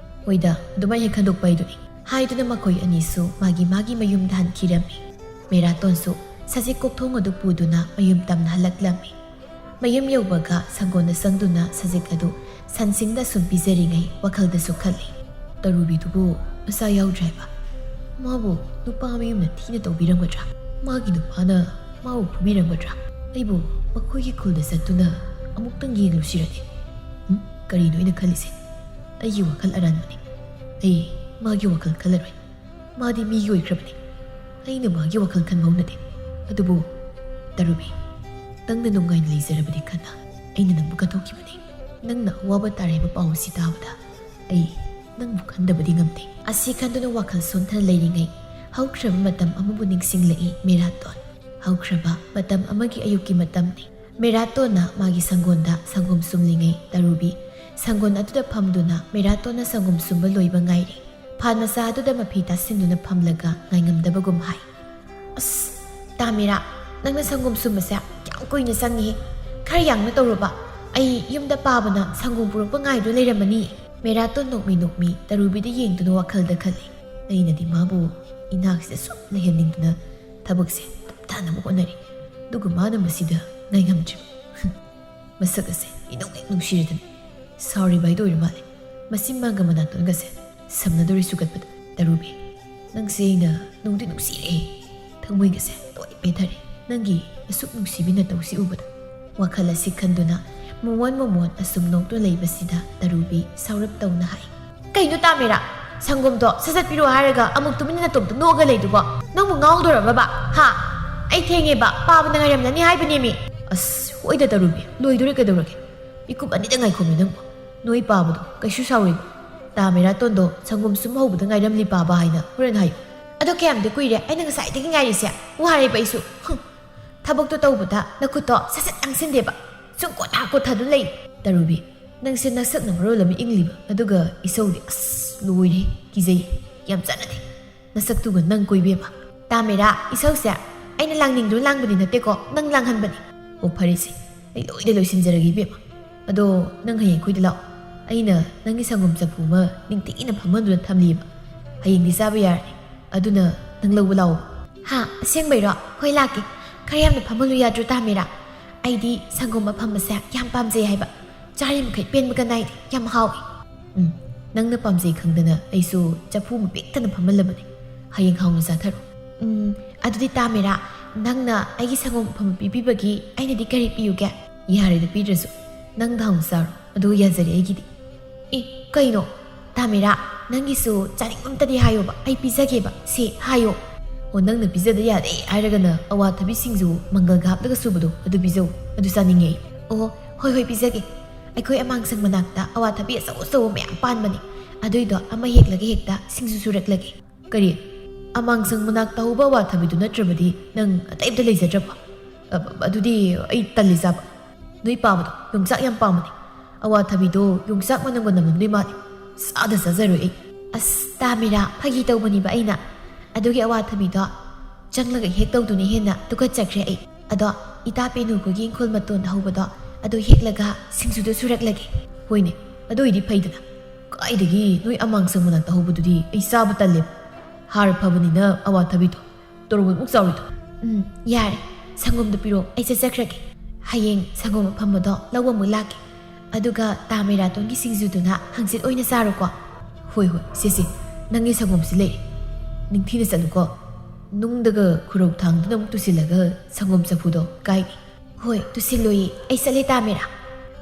ꯍꯣꯏꯗ, ꯑꯗꯨꯃꯥꯏ ꯍꯦꯛ ꯈꯟꯗꯣꯛꯄ ꯍꯥꯏꯗꯨꯅꯤ" ꯍꯥꯏꯗꯨꯅ ꯃꯈꯣꯏ ꯑꯅꯤꯁꯨ ꯃꯥꯒꯤ ꯃꯥꯒꯤ ꯃꯌꯨꯝꯗ ꯍꯟꯈꯤꯔꯝꯃꯤ꯫ ꯃꯦꯔꯥꯇꯣꯟꯁꯨ ꯁꯖꯤꯛ ꯀꯣꯛꯊꯣꯡ ꯑꯗꯨ ꯄꯨꯗꯨꯅ ꯃꯌꯨꯝ ꯇꯝꯅ ꯍꯜꯂꯛꯂꯝꯃꯤ꯫ ꯃꯌꯨꯝ ꯌꯧꯕꯒ ꯁꯪꯒꯣꯟꯗ ꯆꯪꯗꯨꯅ ꯁꯖꯤꯛ ꯑꯗꯨ ꯁꯟꯁꯤꯡꯗ ꯁꯨꯝ ꯄꯤꯖꯔꯤꯉꯩ ꯋꯥꯈꯜꯗꯁꯨ ꯈꯜꯂꯤ, "ꯇꯔꯨꯕꯤꯗꯨꯕꯨ ꯃꯆꯥ ꯌꯥꯎꯗ꯭ꯔꯦ ꯍꯥꯏꯕ? ꯃꯥꯕꯨ ꯅꯨꯄꯥ ꯃꯌꯨꯝꯅ ꯊꯤꯅ ꯇꯧꯕꯤꯔꯝꯒꯗ꯭ꯔꯥ? ꯃꯥꯒꯤ ꯅꯨꯄꯥꯅ ꯃꯥꯕꯨ ꯐꯨꯕꯤꯔꯝꯒꯗ꯭ꯔꯥ? ꯑꯩꯕꯨ ꯃꯈꯣꯏꯒꯤ ꯈꯨꯜꯗ ꯆꯠꯇꯨꯅ ꯑꯃꯨꯛꯇꯪ ꯌꯦꯡꯂꯨꯁꯤꯔꯅꯦ? ꯎꯝ? ꯀꯔꯤꯅꯣ ꯑꯩꯅ ꯈꯜꯂꯤꯁꯦ? ꯑꯩꯒꯤ ꯋꯥꯈꯜ ꯑꯔꯥꯟꯕꯅꯤ꯫ ꯑꯩ ꯃꯥꯒꯤ ꯋꯥꯈꯜ ꯈꯜꯂꯔꯣꯏ꯫ ꯃꯥꯗꯤ ꯃꯤꯒꯤ ꯑꯣꯏꯈ꯭ꯔꯕꯅꯤ꯫ ꯑꯩꯅ ꯃꯥꯒꯤ ꯋꯥꯈꯜ ꯈꯟꯕ ꯍꯧꯅꯗꯦ꯫ ꯑꯗꯨꯕꯨ ꯇꯔꯨꯕꯤ, ꯅꯪꯅ ꯅꯨꯡꯉꯥꯏꯅ ꯂꯩꯖꯔꯕꯗꯤ ꯈꯟꯅ ꯑꯩꯅ ꯅꯪꯕꯨ ꯀꯠꯊꯣꯛꯈꯤꯕꯅꯤ꯫ ꯅꯪꯅ ꯑꯋꯥꯕ ꯇꯥꯔꯦ ꯍꯥꯏꯕ ꯄꯥꯎ ꯑꯁꯤ ꯇꯥꯕꯗ ꯑꯩ ꯅꯪꯕꯨ ꯈꯟꯗꯕꯗꯤ ꯉꯝꯗꯦ" ꯑꯁꯤ ꯈꯟꯗꯨꯅ ꯋꯥꯈꯜ ꯁꯣꯟꯊꯅ ꯂꯩꯔꯤꯉꯩ ꯍꯧꯈ꯭ꯔꯕ ꯃꯇꯝ ꯑꯃꯕꯨ ꯅꯤꯡꯁꯤꯡꯂꯛꯏ ꯃꯦꯔꯥꯇꯣꯟ꯫ ꯍꯧꯈ꯭ꯔꯕ ꯃꯇꯝ ꯑꯃꯒꯤ ꯑꯌꯨꯛꯀꯤ ꯃꯇꯝꯅꯤ꯫ ꯃꯦꯔꯥꯇꯣꯟꯅ ꯃꯥꯒꯤ ꯁꯪꯒꯣꯟꯗ ꯁꯪꯒꯣꯝ ꯁꯨꯝꯂꯤꯉꯩ ꯇꯔꯨꯕꯤ ꯁꯪꯒꯣꯟ ꯑꯗꯨꯗ ꯐꯝꯗꯨꯅ ꯃꯦꯔꯥꯇꯣꯟꯅ ꯁꯪꯒꯣꯝ ꯁꯨꯝꯕ ꯂꯣꯏꯕ ꯉꯥꯏꯔꯤ꯫ ꯐꯥꯟ ꯃꯆꯥ ꯑꯗꯨꯗ ꯃꯐꯤ ꯇꯥꯁꯤꯟꯗꯨꯅ ꯐꯝꯂꯒ ꯉꯥꯏꯉꯝꯗꯕꯒꯨꯝ ꯍꯥꯏ, "ꯑꯁ, ꯇꯥ ꯃꯦꯔꯥ, ꯅꯪꯅ ꯁꯪꯒꯣꯝ ꯁꯨꯝꯕꯁꯦ ꯀꯌꯥꯝ ꯀꯨꯏꯅ ꯆꯪꯉꯤ? ꯈꯔ ꯌꯥꯡꯅ ꯇꯧꯔꯨꯕ꯫ ꯑꯩ ꯌꯨꯝꯗ ꯄꯥꯕꯅ ꯁꯪꯒꯣꯝ ꯄꯨꯔꯛꯄ ꯉꯥꯏꯗꯨꯅ ꯂꯩꯔꯝꯃꯅꯤ꯫ ꯃꯦꯔꯥꯇꯣꯟ ꯅꯣꯛꯃꯤ ꯅꯣꯛꯃꯤ ꯇꯔꯨꯕꯤꯗ ꯌꯦꯡꯗꯨꯅ ꯋꯥꯈꯜꯗ ꯈꯜꯂꯤ꯫ ꯑꯩꯅꯗꯤ ꯃꯥꯕꯨ ꯏꯅꯥꯛꯁꯤꯗ ꯁꯨꯝ ꯂꯩꯍꯟꯅꯤꯡꯗꯨꯅ ꯊꯕꯛꯁꯦ ꯇꯞꯊꯥꯅꯕ ꯍꯣꯠꯅꯔꯤ꯫ ꯑꯗꯨꯒ ꯃꯥꯅ ꯃꯁꯤꯗ ꯉꯥꯏꯉꯝꯗ꯭ꯔꯤꯕ꯫ ꯃꯁꯛ ꯑꯁꯦ ꯏꯅꯨꯡ ꯍꯦꯛ ꯅꯨꯡꯁꯤꯔꯗꯅ ꯁꯥꯎꯔꯤꯕ ꯍꯥꯏꯗꯣ ꯑꯣꯏꯔ ꯃꯥꯜꯂꯦ꯫ ꯃꯆꯤꯟ ꯃꯥꯡꯒ ꯃꯅꯥꯇꯣꯟꯒꯁꯦ ꯁꯝꯅꯗꯣꯔꯦ ꯁꯨꯒꯠꯄꯗ꯫ "ꯇꯔꯨꯕꯤ, ꯅꯪꯁꯦ ꯑꯩꯅ ꯅꯨꯡꯗꯤ ꯅꯨꯡꯁꯤꯔꯦ꯫ ꯊꯃꯣꯏꯒꯁꯦ ꯂꯣꯏ ꯄꯦꯊꯔꯦ꯫ ꯅꯪꯒꯤ ꯑꯁꯨꯛ ꯅꯨꯡꯁꯤꯕꯤ ꯅꯇꯧꯁꯤ ꯎꯕꯗ꯫ ꯋꯥꯈꯜ ꯑꯁꯤ ꯈꯟꯗꯨꯅ ꯃꯣꯃꯣꯟ ꯃꯣꯃꯣꯟ ꯑꯁꯨꯝ ꯅꯣꯛꯇꯨꯅ ꯂꯩꯕꯁꯤꯗ ꯇꯔꯨꯕꯤ ꯁꯥꯎꯔꯞ ꯇꯧꯅ ꯍꯥꯏ, "ꯀꯩꯅꯣ ꯇꯥꯃꯤꯔꯥ? ꯁꯪꯒꯣꯝꯗꯣ ꯁꯠ ꯁꯠ ꯄꯤꯔꯛꯑꯣ ꯍꯥꯏꯔꯒ ꯑꯃꯨꯛ ꯇꯨꯃꯤꯟꯅ ꯅꯇꯣꯝꯇ ꯅꯣꯛꯑꯒ ꯂꯩꯗꯨꯕꯣ? ꯅꯪꯕꯨ ꯉꯥꯎꯗꯣꯔꯕꯕ? ꯍꯥ? ꯑꯩ ꯊꯦꯡꯉꯦꯕ, ꯄꯥꯕꯅ ꯉꯥꯏꯔꯝꯂꯅꯤ ꯍꯥꯏꯕꯅꯦꯃꯤ꯫" "ꯑꯁ, ꯍꯣꯏꯗ ꯇꯔꯨꯕꯤ, ꯂꯣꯏꯗꯣꯔꯦ ꯀꯩꯗꯧꯔꯒꯦ? ꯃꯤꯀꯨꯞ ꯑꯅꯤꯗ ꯉꯥꯏꯈꯣꯃꯤ ꯅꯪꯕꯨ꯫ ꯅꯣꯏ ꯄꯥꯕꯗꯣ ꯀꯩꯁꯨ ꯁꯥꯎꯔꯣꯏꯕ꯫ ꯇꯥꯃꯤꯔꯥꯇꯣꯟꯗꯣ ꯁꯪꯒꯣꯝ ꯁꯨꯝ ꯍꯧꯕꯗ ꯉꯥꯏꯔꯝꯂꯤ ꯄꯥꯕ ꯍꯥꯏꯅ ꯍꯣꯔꯦꯟ ꯍꯥꯏꯌꯨ꯫" "ꯑꯗꯣ ꯀꯌꯥꯝꯗꯤ ꯀꯨꯏꯔꯦ? ꯑꯩꯅ ꯉꯁꯥꯏꯗꯒꯤ ꯉꯥꯏꯔꯤꯁꯦ꯫ ꯋꯥꯔꯦꯕ ꯑꯩꯁꯨ꯫ ꯍꯨꯝ꯫ ꯊꯕꯛꯇꯣ ꯇꯧꯕꯗ ꯅꯈꯨꯠꯇꯣ ꯁꯠ ꯁꯠ ꯂꯥꯡꯁꯤꯟꯗꯦꯕ꯫ ꯁꯨꯝ ꯀꯣꯊꯥ ꯀꯣꯊꯥꯗꯨꯅ ꯂꯩ꯫" "ꯇꯔꯨꯕꯤ, ꯅꯪꯁꯦ ꯅꯁꯛꯅ ꯃꯔꯣꯜ ꯑꯃ ꯏꯪꯂꯤꯕ, ꯑꯗꯨꯒ ꯏꯁꯧꯗꯤ ꯑꯁ ꯂꯣꯏꯔꯦ, ꯀꯤꯖꯩ꯫ ꯌꯥꯝ ꯆꯥꯟꯅꯗꯦ ꯅꯁꯛꯇꯨꯒ ꯅꯪ ꯀꯣꯏꯕꯦꯝꯃ꯫" "ꯇꯥꯃꯤꯔꯥ, ꯏꯁꯧꯁꯦ ꯑꯩꯅ ꯂꯥꯡꯅꯤꯡꯗꯨꯅ ꯂꯥꯡꯕꯗꯤ ꯅꯠꯇꯦꯀꯣ, ꯅꯪ ꯂꯥꯡꯍꯟꯕꯅꯤ꯫" "ꯑꯣ, ꯐꯔꯦꯁꯦ, ꯑꯩ ꯂꯣꯏꯗ ꯂꯣꯏꯁꯤꯟꯖꯔꯒꯦ ꯏꯕꯦꯝꯃ꯫ ꯑꯗꯣ ꯅꯪ ꯍꯌꯦꯡ ꯑꯩꯈꯣꯏꯗ ꯂꯥꯛꯑꯣ꯫ ꯑꯩꯅ ꯅꯪꯒꯤ ꯁꯪꯒꯣꯝ ꯆꯐꯨ ꯑꯃ ꯅꯤꯡꯊꯤꯅ ꯐꯝꯍꯟꯗꯨꯅ ꯊꯝꯂꯤꯕ꯫ ꯍꯌꯦꯡꯗꯤ ꯆꯥꯕ ꯌꯥꯔꯅꯤ꯫ ꯑꯗꯨꯅ ꯅꯪ ꯂꯧꯕ ꯂꯥꯛꯑꯣ꯫" "ꯍꯥ, ꯑꯁꯦꯡꯕꯩꯔꯣ? ꯍꯣꯏ, ꯂꯥꯛꯀꯦ꯫ ꯈꯔ ꯌꯥꯝꯅ ꯐꯝꯍꯜꯂꯨ ꯌꯥꯗ꯭ꯔꯣ ꯇꯥꯃꯤꯔꯥ? ꯑꯩꯗꯤ ꯁꯪꯒꯣꯝ ꯑꯐꯝꯕꯁꯦ ꯌꯥꯝ ꯄꯥꯝꯖꯩ ꯍꯥꯏꯕ꯫ ꯆꯥꯔꯤ ꯃꯈꯩ ꯄꯦꯟꯕꯒ ꯅꯥꯏꯗꯦ꯫ ꯌꯥꯝ ꯍꯥꯎꯏ꯫" "ꯎꯝ, ꯅꯪꯅ ꯄꯥꯝꯖꯩ ꯈꯪꯗꯅ ꯑꯩꯁꯨ ꯆꯐꯨ ꯑꯃ ꯄꯤꯛ ꯊꯟꯅ ꯐꯝꯍꯜꯂꯕꯅꯤ꯫ ꯍꯌꯦꯡ ꯍꯥꯎꯅ ꯆꯥꯊꯔꯣ꯫" "ꯎꯝ, ꯑꯗꯨꯗꯤ ꯇꯥꯃꯤꯔꯥ, ꯅꯪꯅ ꯑꯩꯒꯤ ꯁꯪꯒꯣꯝ ꯑꯐꯝꯕ ꯄꯤꯕꯤꯕꯒꯤ ꯑꯩꯅꯗꯤ ꯀꯔꯤ ꯄꯤꯌꯨꯒꯦ?" "ꯌꯥꯔꯦꯗ, ꯄꯤꯗ꯭ꯔꯁꯨ꯫ ꯅꯪ ꯍꯥꯎꯅ ꯆꯥꯔꯣ꯫ ꯑꯗꯨꯒ ꯌꯥꯖꯔꯦ ꯑꯩꯒꯤꯗꯤ꯫" "ꯑꯦ, ꯀꯩꯅꯣ? ꯇꯥꯃꯤꯔꯥ, ꯅꯪꯒꯤꯁꯨ ꯆꯥꯅꯤꯡꯕ ꯑꯝꯇꯗꯤ ꯍꯥꯏꯌꯣꯕ꯫ ꯑꯩ ꯄꯤꯖꯒꯦꯕ꯫ ꯁꯦ, ꯍꯥꯏꯌꯣ꯫" "ꯑꯣ, ꯅꯪꯅ ꯄꯤꯖꯗ ꯌꯥꯗꯦ ꯍꯥꯏꯔꯒꯅ ꯑꯋꯥꯊꯕꯤ ꯁꯤꯡꯖꯨ ꯃꯪꯒꯜꯒ ꯍꯥꯞꯂꯒ ꯁꯨꯕꯗꯣ, ꯑꯗꯨ ꯄꯤꯖꯧ꯫ ꯑꯗꯨ ꯆꯥꯅꯤꯡꯉꯦ ꯑꯩ꯫" "ꯑꯣ, ꯍꯣꯏ, ꯍꯣꯏ, ꯄꯤꯖꯒꯦ꯫ ꯑꯩꯈꯣꯏ ꯑꯃꯥꯡꯁꯪ ꯃꯅꯥꯛꯇ ꯑꯋꯥꯊꯕꯤ ꯑꯆꯧ ꯑꯆꯧꯕ ꯃꯌꯥꯝ ꯄꯥꯟꯕꯅꯦ꯫ ꯑꯗꯨꯏꯗꯣ ꯑꯃ ꯍꯦꯛꯂꯒ ꯍꯦꯛꯇ ꯁꯤꯡꯖꯨ ꯁꯨꯔꯛꯂꯒꯦ꯫" "ꯀꯔꯤ? ꯑꯃꯥꯡꯁꯪ ꯃꯅꯥꯛꯇ ꯍꯧꯕ ꯑꯋꯥꯊꯕꯤꯗꯨ ꯅꯠꯇ꯭ꯔꯕꯗꯤ ꯅꯪ ꯑꯇꯩ ꯑꯝꯇ ꯂꯩꯖꯗ꯭ꯔꯕꯣ?" "ꯑ, ꯑꯗꯨꯗꯤ ꯑꯩ ꯇꯜꯂꯤ ꯆꯥꯕ꯫ ꯅꯣꯏ ꯄꯥꯕꯗꯣ ꯌꯣꯡꯆꯥꯛ ꯌꯥꯝ ꯄꯥꯝꯕꯅꯦ꯫ ꯑꯋꯥꯊꯕꯤꯗꯣ ꯌꯣꯡꯆꯥꯛ ꯃꯅꯝꯒ ꯅꯝꯂꯝꯗꯣꯏ ꯃꯥꯜꯂꯦ꯫ ꯆꯥꯗ ꯆꯥꯖꯔꯣꯏ ꯑꯩ꯫" "ꯑꯁ, ꯇꯥꯃꯤꯔꯥ, ꯐꯥꯒꯤ ꯇꯧꯕꯅꯤꯕ ꯑꯩꯅ꯫ ꯑꯗꯨꯒꯤ ꯑꯋꯥꯊꯕꯤꯗꯣ ꯆꯪꯂꯒ ꯍꯦꯛ ꯇꯧꯗꯨꯅ ꯍꯦꯟꯅ ꯇꯨꯀꯠꯆꯈ꯭ꯔꯦ ꯑꯩ꯫ ꯑꯗꯣ ꯏꯇꯥ ꯄꯦꯅꯨ ꯈꯣꯏꯒꯤ ꯏꯪꯈꯣꯜ ꯃꯇꯣꯟꯗ ꯍꯧꯕꯗꯣ, ꯑꯗꯨ ꯍꯦꯛꯂꯒ ꯁꯤꯡꯖꯨꯗꯣ ꯁꯨꯔꯛꯂꯒꯦ꯫ ꯍꯣꯏꯅꯦ, ꯑꯗꯨ ꯑꯣꯏꯗꯤ ꯐꯩꯗꯅ꯫ ꯀꯥꯏꯗꯒꯤ ꯅꯣꯏ ꯑꯃꯥꯡꯁꯪ ꯃꯅꯥꯛꯇ ꯍꯧꯕꯗꯨꯗꯤ ꯑꯩ ꯆꯥꯕ ꯇꯜꯂꯦ꯫ ꯍꯥꯔ ꯐꯕꯅꯤꯅ ꯑꯋꯥꯊꯕꯤꯗꯣ ꯇꯣꯔꯕꯣꯠꯃꯨꯛ ꯆꯥꯎꯔꯤꯗꯣ꯫ ꯎꯝ, ꯌꯥꯔꯦ꯫ ꯁꯪꯒꯣꯝꯗꯣ ꯄꯤꯔꯛꯑꯣ, ꯑꯩ ꯆꯠꯆꯈ꯭ꯔꯒꯦ꯫ ꯍꯌꯦꯡ ꯁꯪꯒꯣꯝ ꯑꯐꯝꯕꯗꯣ ꯂꯧꯕ ꯑꯃꯨꯛ ꯂꯥꯛꯀꯦ꯫ ꯑꯗꯨꯒ ꯇꯥ ꯃꯦꯔꯥꯇꯣꯟꯒꯤ ꯁꯤꯡꯖꯨꯗꯨꯅ ꯍꯪꯆꯤꯠ ꯑꯣꯏꯅ ꯆꯥꯔꯣꯀꯣ꯫ ꯍꯣꯏ, ꯍꯣꯏ, ꯁꯦ, ꯁꯦ꯫ ꯅꯪꯒꯤ ꯁꯪꯒꯣꯝꯁꯤ ꯂꯩꯔꯦ꯫ ꯅꯤꯡꯊꯤꯅ ꯆꯠꯂꯨꯀꯣ꯫ ꯅꯨꯡꯗꯒ ꯈꯨꯔꯧ ꯊꯥꯡꯗꯨꯅ ꯑꯃꯨꯛ ꯇꯨꯁꯤꯜꯂꯒ ꯁꯪꯒꯣꯝ ꯆꯐꯨꯗꯣ ꯀꯥꯏꯅꯤ꯫ ꯍꯣꯏ, ꯇꯨꯁꯤꯜꯂꯣꯏꯌꯦ꯫ ꯑꯩ ꯆꯠꯂꯦ ꯇꯥ ꯃꯦꯔꯥ꯫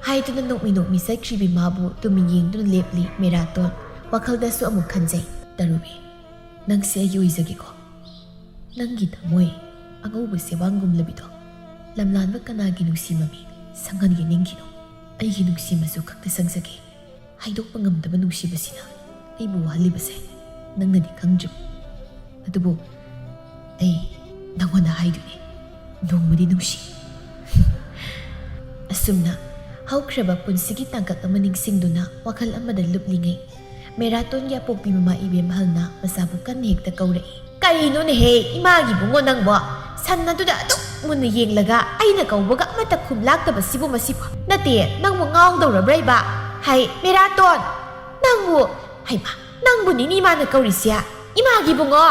ꯍꯥꯏꯗꯨꯅ ꯅꯣꯛꯃꯤ ꯅꯣꯛꯃꯤ ꯆꯠꯈ꯭ꯔꯤꯕꯤ ꯃꯥꯕꯨ ꯇꯨꯃꯤꯟ ꯌꯦꯡꯗꯨꯅ ꯂꯦꯞꯂꯤ ꯃꯦꯔꯥꯇꯣꯟ꯫ ꯋꯥꯈꯜꯗꯁꯨ ꯑꯃꯨꯛ ꯈꯟꯖꯩ꯫ ꯇꯔꯨꯕꯤ, ꯅꯪꯁꯦ ꯑꯩꯒꯤ ꯑꯣꯏꯖꯒꯦꯀꯣ꯫ ꯅꯪꯒꯤ ꯊꯃꯣꯏ ꯑꯉꯧꯕ ꯁꯦꯋꯥꯡꯒꯨꯝꯂꯕꯤꯗꯣ ꯂꯝꯂꯥꯟꯕ ꯀꯅꯥꯒꯤ ꯅꯨꯡꯁꯤ ꯃꯃꯤ ꯁꯪꯍꯟꯒꯦ ꯅꯤꯡꯈꯤꯅꯣ? ꯑꯩꯒꯤ ꯅꯨꯡꯁꯤ ꯃꯆꯨ ꯈꯛꯇ ꯁꯪꯖꯒꯦ꯫ ꯍꯥꯏꯗꯣꯛꯄ ꯉꯝꯗꯕ ꯅꯨꯡꯁꯤꯕꯁꯤꯅ ꯑꯩꯕꯨ ꯋꯥꯍꯜꯂꯤꯕꯁꯦ ꯅꯪꯅꯗꯤ ꯈꯪꯗ꯭ꯔꯤꯕ꯫ ꯑꯗꯨꯕꯨ ꯑꯩ ꯅꯪꯉꯣꯟꯗ ꯍꯥꯏꯗꯣꯏꯅꯦ, ꯅꯣꯡꯃꯗꯤ ꯅꯨꯡꯁꯤ꯫ ꯑꯁꯨꯝꯅ ꯍꯧꯈ꯭ꯔꯕ ꯄꯨꯟꯁꯤꯒꯤ ꯇꯥꯡꯀꯛ ꯑꯃ ꯅꯤꯡꯁꯤꯡꯗꯨꯅ ꯋꯥꯈꯜ ꯑꯃꯗ ꯂꯨꯞꯂꯤꯉꯩ, ꯃꯦꯔꯥꯇꯣꯟꯒꯤ ꯑꯄꯣꯛꯄꯤ ꯃꯃꯥ ꯏꯕꯦꯝꯍꯜꯅ ꯃꯆꯥꯕꯨ ꯀꯟꯅ ꯍꯦꯛꯇ ꯀꯧꯔꯛꯏ꯫ "ꯀꯔꯤꯅꯣꯅꯦꯍꯦ, ꯏꯃꯥꯒꯤ ꯏꯕꯨꯡꯉꯣ ꯅꯪꯕꯣ? ꯁꯟ ꯑꯗꯨꯗ ꯑꯗꯨꯛ ꯃꯨꯟꯅ ꯌꯦꯡꯂꯒ ꯑꯩꯅ ꯀꯧꯕꯒ ꯑꯃꯠꯇ ꯈꯨꯝ ꯂꯥꯛꯇꯕꯁꯤꯕꯨ ꯃꯁꯤꯕꯨ? ꯅꯠꯇꯦ, ꯅꯪꯕꯨ ꯉꯥꯎꯗꯧꯔꯕ꯭ꯔꯥ ꯏꯕ? ꯍꯥꯏ, ꯃꯦꯔꯥꯇꯣꯟ! ꯅꯪꯕꯨ, ꯍꯩꯃꯥ, ꯅꯪꯕꯨꯅꯤꯅꯦ ꯏꯃꯥꯅ ꯀꯧꯔꯤꯁꯦ, ꯏꯃꯥꯒꯤ ꯏꯕꯨꯡꯉꯣ!"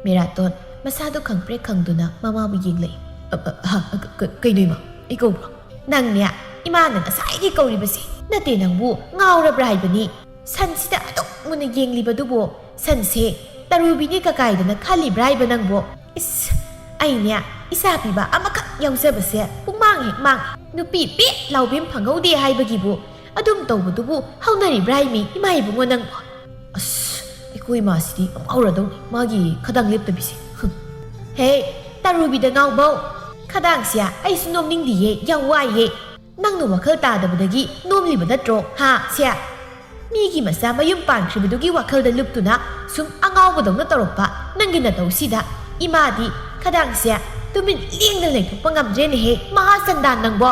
ꯃꯦꯔꯥꯇꯣꯟ ꯃꯁꯥꯗꯣ ꯈꯪꯄ꯭ꯔꯦꯛ ꯈꯪꯗꯨꯅ ꯃꯃꯥꯕꯨ ꯌꯦꯡꯂꯛꯏ꯫ "ꯑ, ꯑ, ꯍ, ꯑ, ꯀ-, ꯀ-, ꯀꯩꯅꯣ ꯏꯃꯥ? ꯑꯩ ꯀꯧꯕ꯭ꯔꯣ?" "ꯅꯪꯅꯦ, ꯏꯃꯥꯅ ꯉꯁꯥꯏꯗꯒꯤ ꯀꯧꯔꯤꯕꯁꯦ꯫ ꯅꯠꯇꯦ, ꯅꯪꯕꯨ ꯉꯥꯎꯔꯕ꯭ꯔꯥ ꯍꯥꯏꯕꯅꯤ꯫ ꯁꯟꯁꯤꯗ ꯑꯗꯨꯛ ꯃꯨꯟꯅ ꯌꯦꯡꯂꯤꯕꯗꯨꯕꯨ, ꯁꯟꯁꯦ ꯇꯔꯨꯕꯤꯅꯦ ꯀꯀꯥꯏꯗꯅ ꯈꯜꯂꯤꯕ꯭ꯔꯥ ꯍꯥꯏꯕ ꯅꯪꯕꯨ? ꯏꯁ, ꯑꯩꯅꯦ, ꯏꯆꯥ ꯄꯤꯕ ꯑꯃꯈꯛ ꯌꯥꯎꯖꯕꯁꯦ ꯄꯨꯡꯃꯥꯡ ꯍꯦꯛ ꯃꯥꯡ꯫ ꯅꯨꯄꯤ ꯄꯦꯠ ꯂꯥꯎꯕꯤ ꯑꯃ ꯐꯪꯍꯧꯗꯦ ꯍꯥꯏꯕꯒꯤꯕꯨ ꯑꯗꯨꯝ ꯇꯧꯕꯗꯨꯕꯨ ꯍꯧꯅꯔꯤꯕ꯭ꯔꯥ ꯍꯥꯏꯃꯤ, ꯏꯃꯥ ꯏꯕꯨꯡꯉꯣ ꯅꯪꯕꯨ?" ꯑꯁ, ꯑꯩꯈꯣꯏ ꯏꯃꯥꯁꯤꯗꯤ ꯌꯥꯝ ꯉꯥꯎꯔꯗꯧꯅꯤ, ꯃꯥꯒꯤ ꯈꯗꯥꯡ ꯂꯦꯞꯇꯕꯤꯁꯦ꯫ ꯍꯨꯝ꯫ "ꯍꯦ, ꯇꯔꯨꯕꯤꯗ ꯉꯥꯎꯕꯧ, ꯈꯗꯥꯡꯁꯦ ꯑꯩꯁꯨ ꯅꯣꯝꯅꯤꯡꯗꯤꯌꯦ, ꯌꯥꯝ ꯋꯥꯏꯌꯦ꯫ ꯅꯪꯅ ꯋꯥꯈꯜ ꯇꯥꯗꯕꯗꯒꯤ ꯅꯣꯝꯂꯤꯕ ꯅꯠꯇ꯭ꯔꯣ, ꯍꯥ, ꯁꯦ? ꯃꯤꯒꯤ ꯃꯆꯥ ꯃꯌꯨꯝ ꯄꯥꯟꯈ꯭ꯔꯤꯕꯗꯨꯒꯤ ꯋꯥꯈꯜꯗ ꯂꯨꯞꯇꯨꯅ ꯁꯨꯝ ꯑꯉꯥꯎꯕꯗꯧꯅ ꯇꯧꯔꯛꯄ ꯅꯪꯒꯤ ꯅꯇꯧꯁꯤꯗ ꯏꯃꯥꯗꯤ ꯈꯗꯥꯡꯁꯦ ꯇꯨꯃꯤꯟ ꯂꯦꯡꯗꯅ ꯂꯩꯊꯣꯛꯄ ꯉꯝꯗ꯭ꯔꯦꯅꯦꯍꯦ, ꯃꯍꯥ ꯁꯟꯗꯥꯟ ꯅꯪꯕꯣ!"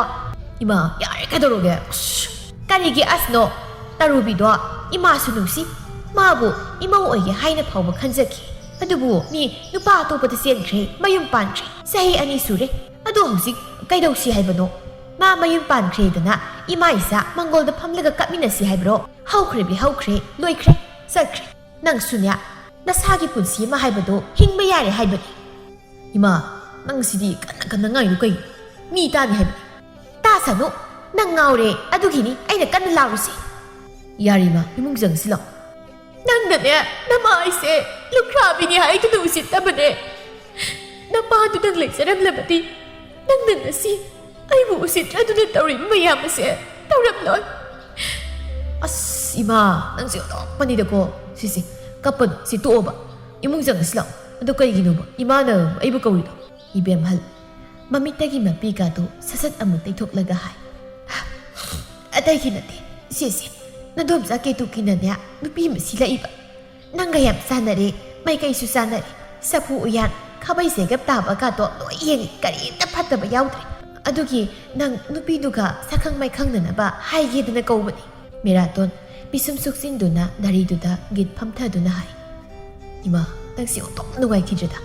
"ꯏꯃꯥ, ꯌꯥꯔꯦ, ꯀꯩꯗꯧꯔꯒꯦ? ꯑꯁ!" "ꯀꯔꯤꯒꯤ ꯑꯁꯅꯣ? ꯇꯔꯨꯕꯤꯗꯣ ꯏꯃꯥꯁꯨ ꯅꯨꯡꯁꯤ, ꯃꯥꯕꯨ ꯏꯃꯧ ꯑꯣꯏꯒꯦ ꯍꯥꯏꯅ ꯐꯥꯎꯕ ꯈꯟꯖꯈꯤ꯫ ꯑꯗꯨꯕꯨ ꯃꯤ ꯅꯨꯄꯥ ꯑꯇꯣꯞꯄꯗ ꯆꯦꯟꯈ꯭ꯔꯦ, ꯃꯌꯨꯝ ꯄꯥꯟꯈ꯭ꯔꯦ꯫ ꯆꯍꯤ ꯑꯅꯤ ꯁꯨꯔꯦ꯫ ꯑꯗꯣ ꯍꯧꯖꯤꯛ ꯀꯩꯗꯧꯁꯤ ꯍꯥꯏꯕꯅꯣ? ꯃꯥ ꯃꯌꯨꯝ ꯄꯥꯟꯈ꯭ꯔꯦꯗꯅ ꯏꯃꯥ ꯏꯆꯥ ꯃꯪꯒꯣꯜꯗ ꯐꯝꯂꯒ ꯀꯞꯃꯤꯟꯅꯁꯤ ꯍꯥꯏꯕ꯭ꯔꯣ? ꯍꯧꯈ꯭ꯔꯦ, ꯍꯧꯈ꯭ꯔꯦ, ꯂꯣꯏꯈ꯭ꯔꯦ, ꯆꯠꯈ꯭ꯔꯦ꯫ ꯅꯪꯁꯨꯅꯦ, ꯅꯁꯥꯒꯤ ꯄꯨꯟꯁꯤ ꯑꯃ ꯍꯥꯏꯕꯗꯣ ꯍꯤꯡꯕ ꯌꯥꯔꯦ ꯍꯥꯏꯕꯅꯤ꯫ ꯏꯃꯥ, ꯅꯪ ꯁꯤꯗꯤ ꯀꯟꯅ ꯀꯟꯅ ꯉꯥꯏꯗꯨ ꯀꯩꯅꯣ? ꯃꯤ ꯇꯥꯅꯤ ꯍꯥꯏꯕꯅꯤ꯫ ꯇꯥꯁꯅꯨ, ꯅꯪ ꯉꯥꯎꯔꯦ, ꯑꯗꯨꯒꯤꯅꯤ ꯑꯩꯅ ꯀꯟꯅ ꯂꯥꯎꯔꯤꯁꯦ꯫ ꯌꯥꯔꯦ ꯏꯃꯥ, ꯏꯃꯨꯡ ꯆꯪꯁꯤ ꯂꯥꯛꯑꯣ꯫ ꯅꯪꯅꯅꯦ, ꯅꯃꯥ ꯑꯩꯁꯦ ꯂꯨꯈ꯭ꯔꯥꯕꯤꯅꯤ ꯍꯥꯏꯗꯨꯅ ꯎꯁꯤꯠꯇꯕꯅꯦ꯫ ꯅꯄꯥꯗꯨꯗꯪ ꯂꯩꯖꯔꯝꯂꯕꯗꯤ ꯅꯪꯅ ꯉꯁꯤ ꯑꯩꯕꯨ ꯎꯁꯤꯠꯇ꯭ꯔꯗꯨꯅ ꯇꯧꯔꯤꯕ ꯃꯌꯥꯝ ꯑꯁꯦ ꯇꯧꯔꯝꯂꯣꯏ꯫ ꯑꯁ ꯏꯃꯥ, ꯅꯪꯁꯦ ꯑꯣꯟꯊꯣꯛꯄꯅꯤꯗꯀꯣ꯫ ꯁꯤꯁꯦ, ꯀꯞꯄꯅꯨ, ꯁꯤ ꯇꯣꯛꯑꯣꯕ꯫ ꯏꯃꯨꯡ ꯆꯪꯉꯁꯤ ꯂꯥꯛꯑꯣ꯫ ꯑꯗꯣ ꯀꯩꯒꯤꯅꯣꯕ ꯏꯃꯥꯅ ꯑꯩꯕꯨ ꯀꯧꯔꯤꯗꯣ? ꯏꯕꯦꯝꯍꯜ, ꯃꯃꯤꯠꯇꯒꯤ ꯃꯄꯤꯒꯥꯗꯨ ꯁꯠ ꯁꯠ ꯑꯃꯨꯛ ꯇꯩꯊꯣꯛꯂꯒ ꯍꯥꯏ, ꯑꯇꯩꯒꯤ ꯅꯠꯇꯦ, ꯁꯤꯁꯦ, ꯅꯗꯣꯝꯆꯥ ꯀꯦꯇꯨꯀꯤꯅꯅꯦ ꯅꯨꯄꯤ ꯑꯃ ꯁꯤꯜꯂꯛꯏꯕ꯫ ꯅꯪꯒ ꯌꯥꯝ ꯆꯥꯟꯅꯔꯦ, ꯃꯥꯏꯀꯩꯁꯨ ꯆꯥꯟꯅꯔꯦ꯫ ꯆꯐꯨ ꯎꯌꯥꯟ, ꯈꯥꯕꯩ ꯆꯦꯒꯞ ꯇꯥꯕ ꯀꯥꯗꯣ ꯂꯣꯏ ꯌꯦꯡꯉꯤ, ꯀꯔꯤꯝꯇ ꯐꯠꯇꯕ ꯌꯥꯎꯗ꯭ꯔꯦ꯫ ꯑꯗꯨꯒꯤ ꯅꯪ ꯅꯨꯄꯤꯗꯨꯒ ꯁꯛꯈꯪ ꯃꯥꯏꯈꯪꯅꯅꯕ ꯍꯥꯏꯒꯦꯗꯅ ꯀꯧꯕꯅꯤ꯫ ꯃꯦꯔꯥꯇꯣꯟ ꯄꯤꯁꯨꯝ ꯁꯨꯛꯆꯤꯟꯗꯨꯅ ꯗꯥꯔꯤꯗꯨꯗ ꯒꯤꯠ ꯐꯝꯊꯗꯨꯅ ꯍꯥꯏ, ꯏꯃꯥ, ꯅꯪꯁꯤ ꯑꯣꯟꯊꯣꯛ ꯅꯨꯡꯉꯥꯏꯈꯤꯗ꯭ꯔꯦꯗ꯫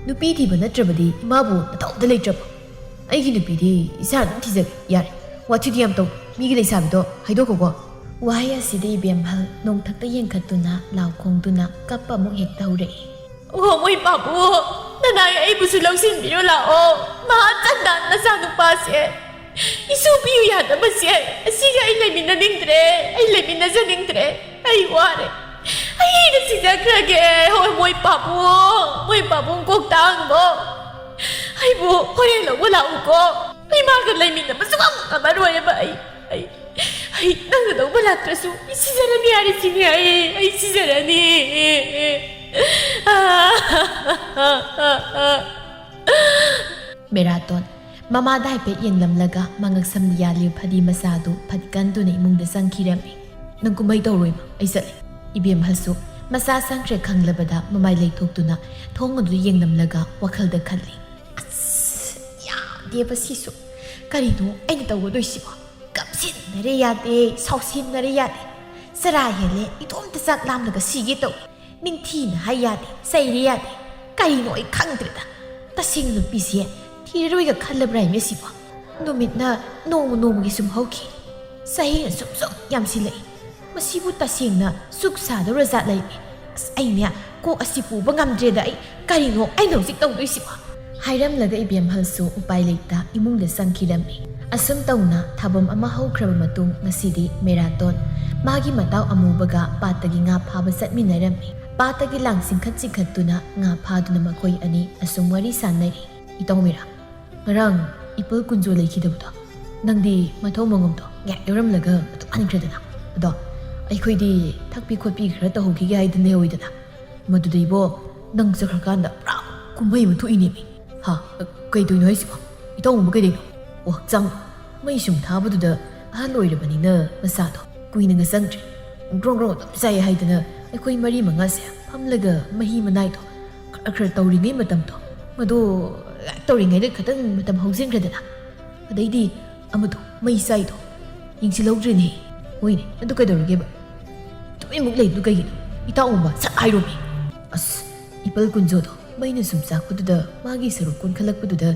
ꯅꯨꯄꯤ ꯊꯤꯕ ꯅꯠꯇ꯭ꯔꯕꯗꯤ ꯏꯃꯥꯕꯨ ꯅꯇꯧꯗ ꯂꯩꯇ꯭ꯔꯕꯣ? ꯑꯩꯒꯤ ꯅꯨꯄꯤꯗꯤ ꯏꯆꯥ ꯑꯗꯨꯝ ꯊꯤꯖꯒꯦ꯫ ꯌꯥꯔꯦ, ꯋꯥꯊꯤꯗꯤ ꯌꯥꯝ ꯇꯧ꯫ ꯃꯤꯒꯤ ꯂꯩꯁꯥꯕꯤꯗꯣ ꯍꯥꯏꯗꯣꯛꯈꯣꯀꯣ꯫ ꯋꯥꯍꯩ ꯑꯁꯤꯗ ꯏꯕꯦꯝꯍꯜ ꯅꯣꯡꯊꯛꯇ ꯌꯦꯡꯈꯠꯇꯨꯅ ꯂꯥꯎ ꯈꯣꯡꯗꯨꯅ ꯀꯞꯄ ꯑꯃꯨꯛ ꯍꯦꯛꯇ ꯍꯧꯔꯛꯏ꯫ ꯑꯣ, ꯃꯣꯏ ꯄꯥꯕꯨ, ꯅꯅꯥꯏ ꯑꯩꯕꯨꯁꯨ ꯂꯧꯁꯤꯟꯕꯤꯔꯣ ꯂꯥꯛꯑꯣ꯫ ꯃꯍꯥ ꯆꯟꯗꯥꯟ ꯃꯆꯥꯅꯨꯄꯥꯁꯦ ꯏꯁꯨ ꯄꯤꯌꯨ ꯌꯥꯗꯕꯁꯦ, ꯑꯁꯤꯒ ꯑꯩ ꯂꯩꯃꯤꯟꯅꯅꯤꯡꯗ꯭ꯔꯦ, ꯑꯩ ꯂꯩꯃꯤꯟꯅꯖꯅꯤꯡꯗ꯭ꯔꯦ, ꯑꯩ ꯋꯥꯔꯦ, ꯑꯩ ꯍꯦꯟꯅ ꯁꯤꯖꯈ꯭ꯔꯒꯦ꯫ ꯍꯣꯏ, ꯃꯣꯏ ꯄꯥꯕꯨꯡ, ꯃꯣꯏ ꯄꯥꯕꯨꯡ ꯀꯣꯛꯇꯥꯡꯕꯣ, ꯑꯩꯕꯨ ꯍꯣꯔꯦꯟ ꯂꯧꯕ ꯂꯥꯛꯎꯀꯣ꯫ ꯑꯩ ꯃꯥꯒ ꯂꯩꯃꯤꯟꯅꯕ ꯁꯨꯡꯉꯝ ꯉꯝꯃꯔꯣꯏꯕ꯫ ꯑꯩ, ꯑꯩ, ꯑꯩ ꯅꯪꯅ ꯂꯧꯕ ꯂꯥꯛꯇ꯭ꯔꯁꯨ ꯑꯩ ꯁꯤꯖꯔꯅꯤ ꯍꯥꯏꯔꯤꯁꯤꯅꯦ꯫ ꯑꯩ, ꯑꯩ ꯁꯤꯖꯔꯅꯤ꯫ ꯃꯦꯔꯥꯇꯣꯟ ꯃꯃꯥꯗ ꯍꯥꯏꯐꯦꯠ ꯌꯦꯡꯂꯝꯂꯒ ꯃꯉꯛꯁꯝꯗ ꯌꯥꯜꯂꯤꯕ ꯐꯗꯤ ꯃꯆꯥꯗꯨ ꯐꯠ ꯀꯟꯗꯨꯅ ꯏꯃꯨꯡꯗ ꯆꯪꯈꯤꯔꯝꯃꯤ꯫ ꯅꯪ ꯀꯨꯝꯍꯩ ꯇꯧꯔꯣꯏꯃ, ꯑꯩ ꯆꯠꯂꯤ꯫ ꯏꯕꯦꯝꯍꯜꯁꯨ ꯃꯆꯥ ꯆꯪꯈ꯭ꯔꯦ ꯈꯪꯂꯕꯗ ꯃꯃꯥꯏ ꯂꯩꯊꯣꯛꯇꯨꯅ ꯊꯣꯡ ꯑꯗꯨ ꯌꯦꯡꯂꯝꯂꯒ ꯋꯥꯈꯜꯗ ꯈꯜꯂꯤ, "ꯑꯁ, ꯌꯥꯗꯦꯕ ꯁꯤꯁꯨ꯫ ꯀꯔꯤꯅꯣ ꯑꯩꯅ ꯇꯧꯒꯗꯣꯏꯁꯤꯕꯣ? ꯀꯞꯁꯤꯟꯅꯔꯦ ꯌꯥꯗꯦ, ꯁꯥꯎꯁꯤꯟꯅꯔꯦ ꯌꯥꯗꯦ꯫ ꯆꯔꯥ ꯍꯦꯜꯂꯦ, ꯏꯇꯣꯝꯇ ꯆꯥꯛ ꯂꯥꯝꯂꯒ ꯁꯤꯒꯦ ꯇꯧꯏ꯫ ꯅꯤꯡꯊꯤꯅ ꯍꯥꯏ ꯌꯥꯗꯦ, ꯆꯩꯔꯦ ꯌꯥꯗꯦ꯫ ꯀꯔꯤꯅꯣ ꯑꯩ ꯈꯪꯗ꯭ꯔꯦꯗ꯫ ꯇꯁꯦꯡꯅ ꯅꯨꯄꯤꯁꯦ ꯍꯤꯔꯔꯣꯏꯒ ꯈꯜꯂꯕ꯭ꯔꯥ ꯍꯥꯏꯃꯤ ꯑꯁꯤꯕꯣ? ꯅꯨꯃꯤꯠꯅ ꯅꯣꯡꯃ ꯅꯣꯡꯃꯒꯤ ꯁꯨꯝ ꯍꯧꯈꯤ꯫ ꯆꯍꯤꯅ ꯁꯨꯝ ꯁꯨꯝ ꯌꯥꯝꯁꯤꯜꯂꯛꯏ꯫ ꯃꯁꯤꯕꯨ ꯇꯁꯦꯡꯅ ꯁꯨꯛ ꯁꯥꯗꯧꯔ ꯖꯥꯠꯂ ꯍꯥꯏꯃꯤ꯫ ꯑꯁ, ꯑꯩꯅꯦ ꯀꯣꯛ ꯑꯁꯤ ꯄꯨꯕ ꯉꯝꯗ꯭ꯔꯦꯗ꯫ ꯑꯩ ꯀꯔꯤꯅꯣ ꯑꯩꯅ ꯍꯧꯖꯤꯛ ꯇꯧꯗꯣꯏꯁꯤꯕꯣ? ꯍꯥꯏꯔꯝꯂꯒ ꯏꯕꯦꯝꯍꯜꯁꯨ ꯎꯄꯥꯏ ꯂꯩꯇ ꯏꯃꯨꯡꯗ ꯆꯪꯈꯤꯔꯝꯃꯤ꯫ ꯑꯁꯨꯝ ꯇꯧꯅ ꯊꯥꯕꯝ ꯑꯃ ꯍꯧꯈ꯭ꯔꯕ ꯃꯇꯨꯡ ꯉꯁꯤꯗꯤ ꯃꯦꯔꯥꯇꯣꯟ ꯃꯥꯒꯤ ꯃꯇꯥꯎ ꯑꯃꯨꯕꯒ ꯄꯥꯠꯇꯒꯤ ꯉꯥ ꯐꯥꯕ ꯆꯠꯃꯤꯟꯅꯔꯝꯃꯤ꯫ ꯄꯥꯠꯇꯒꯤ ꯂꯥꯡ ꯆꯤꯡꯈꯠ ꯆꯤꯡꯈꯠꯇꯨꯅ ꯉꯥ ꯐꯥꯗꯨꯅ ꯃꯈꯣꯏ ꯑꯅꯤ ꯑꯁꯨꯝ ꯋꯥꯔꯤ ꯁꯥꯟꯅꯔꯤ꯫ "ꯏꯇꯥꯎ ꯃꯤꯔꯥ, ꯉꯔꯥꯡ ꯏꯄꯜ ꯀꯨꯟꯖꯣ ꯂꯩꯈꯤꯗꯕꯗꯣ, ꯅꯪꯗꯤ ꯃꯊꯧ ꯃꯉꯝꯗꯣ ꯉꯥꯏꯍꯥꯛ ꯌꯥꯎꯔꯝꯂꯒ ꯑꯗꯨꯝ ꯍꯟꯈ꯭ꯔꯦꯗꯅ꯫ ꯑꯗꯣ ꯑꯩꯈꯣꯏꯗꯤ ꯊꯛꯄꯤ ꯈꯣꯠꯄꯤ ꯈꯔ ꯇꯧꯍꯧꯈꯤꯒꯦ ꯍꯥꯏꯗꯅ ꯂꯩꯍꯧꯏꯗꯅ꯫ ꯃꯗꯨꯗꯩꯕꯣ, ꯅꯪ ꯆꯠꯈ꯭ꯔꯀꯥꯟꯗ ꯄꯨꯔꯥ ꯀꯨꯝꯍꯩ ꯑꯃ ꯊꯣꯛꯏꯅꯦꯃꯤ꯫ ꯍꯥ? ꯀꯩꯗꯧꯏꯅꯣ ꯍꯥꯏꯁꯤꯕꯣ? ꯏꯇꯥꯎ ꯑꯃꯨꯕ ꯀꯩꯗꯧꯏꯅꯣ? ꯑꯣ, ꯍꯛꯆꯥꯡ ꯃꯩ ꯁꯨꯝ ꯊꯥꯕꯗꯨꯗ ꯑꯍꯜ ꯑꯣꯏꯔꯕꯅꯤꯅ ꯃꯁꯥꯗꯣ ꯀꯨꯏꯅꯒ ꯆꯪꯗ꯭ꯔꯦ꯫ ꯒ꯭ꯔꯣꯡ ꯒ꯭ꯔꯣꯡ ꯑꯗꯨꯝ ꯆꯥꯏ ꯍꯥꯏꯗꯅ ꯑꯩꯈꯣꯏ ꯃꯔꯤ ꯃꯉꯥꯁꯦ ꯐꯝꯂꯒ ꯃꯍꯤ ꯃꯅꯥꯏꯗꯣ ꯈꯔ ꯈꯔ ꯇꯧꯔꯤꯉꯩ ꯃꯇꯝꯗꯣ, ꯃꯗꯣ ꯂꯥꯏꯔꯤꯛ ꯇꯧꯔꯤꯉꯩꯗ ꯈꯇꯪ ꯃꯇꯝ ꯍꯧꯖꯤꯟꯈ꯭ꯔꯦꯗꯅ꯫ ꯑꯗꯩꯗꯤ ꯑꯃꯗꯣ ꯃꯩ ꯆꯥꯏꯗꯣ ꯌꯦꯡꯁꯤꯜꯍꯧꯗ꯭ꯔꯦꯅꯦ꯫ ꯍꯣꯏꯅꯦ, ꯑꯗꯨ ꯀꯩꯗꯧꯔꯒꯦꯕ? ꯇꯨꯃꯤꯟꯃꯨꯛ ꯂꯩꯗꯨ ꯀꯩꯒꯤꯅꯣ? ꯏꯇꯥꯎ ꯑꯃꯨꯕ, ꯁꯠ ꯍꯥꯏꯔꯣꯃꯤ꯫ ꯑꯁ, ꯏꯄꯜ ꯀꯨꯟꯖꯣꯗꯣ ꯃꯩꯅ ꯁꯨꯝ ꯆꯥꯛꯄꯗꯨꯗ ꯃꯥꯒꯤ ꯁꯔꯨꯛ ꯀꯣꯟꯈꯠꯂꯛꯄꯗꯨꯗ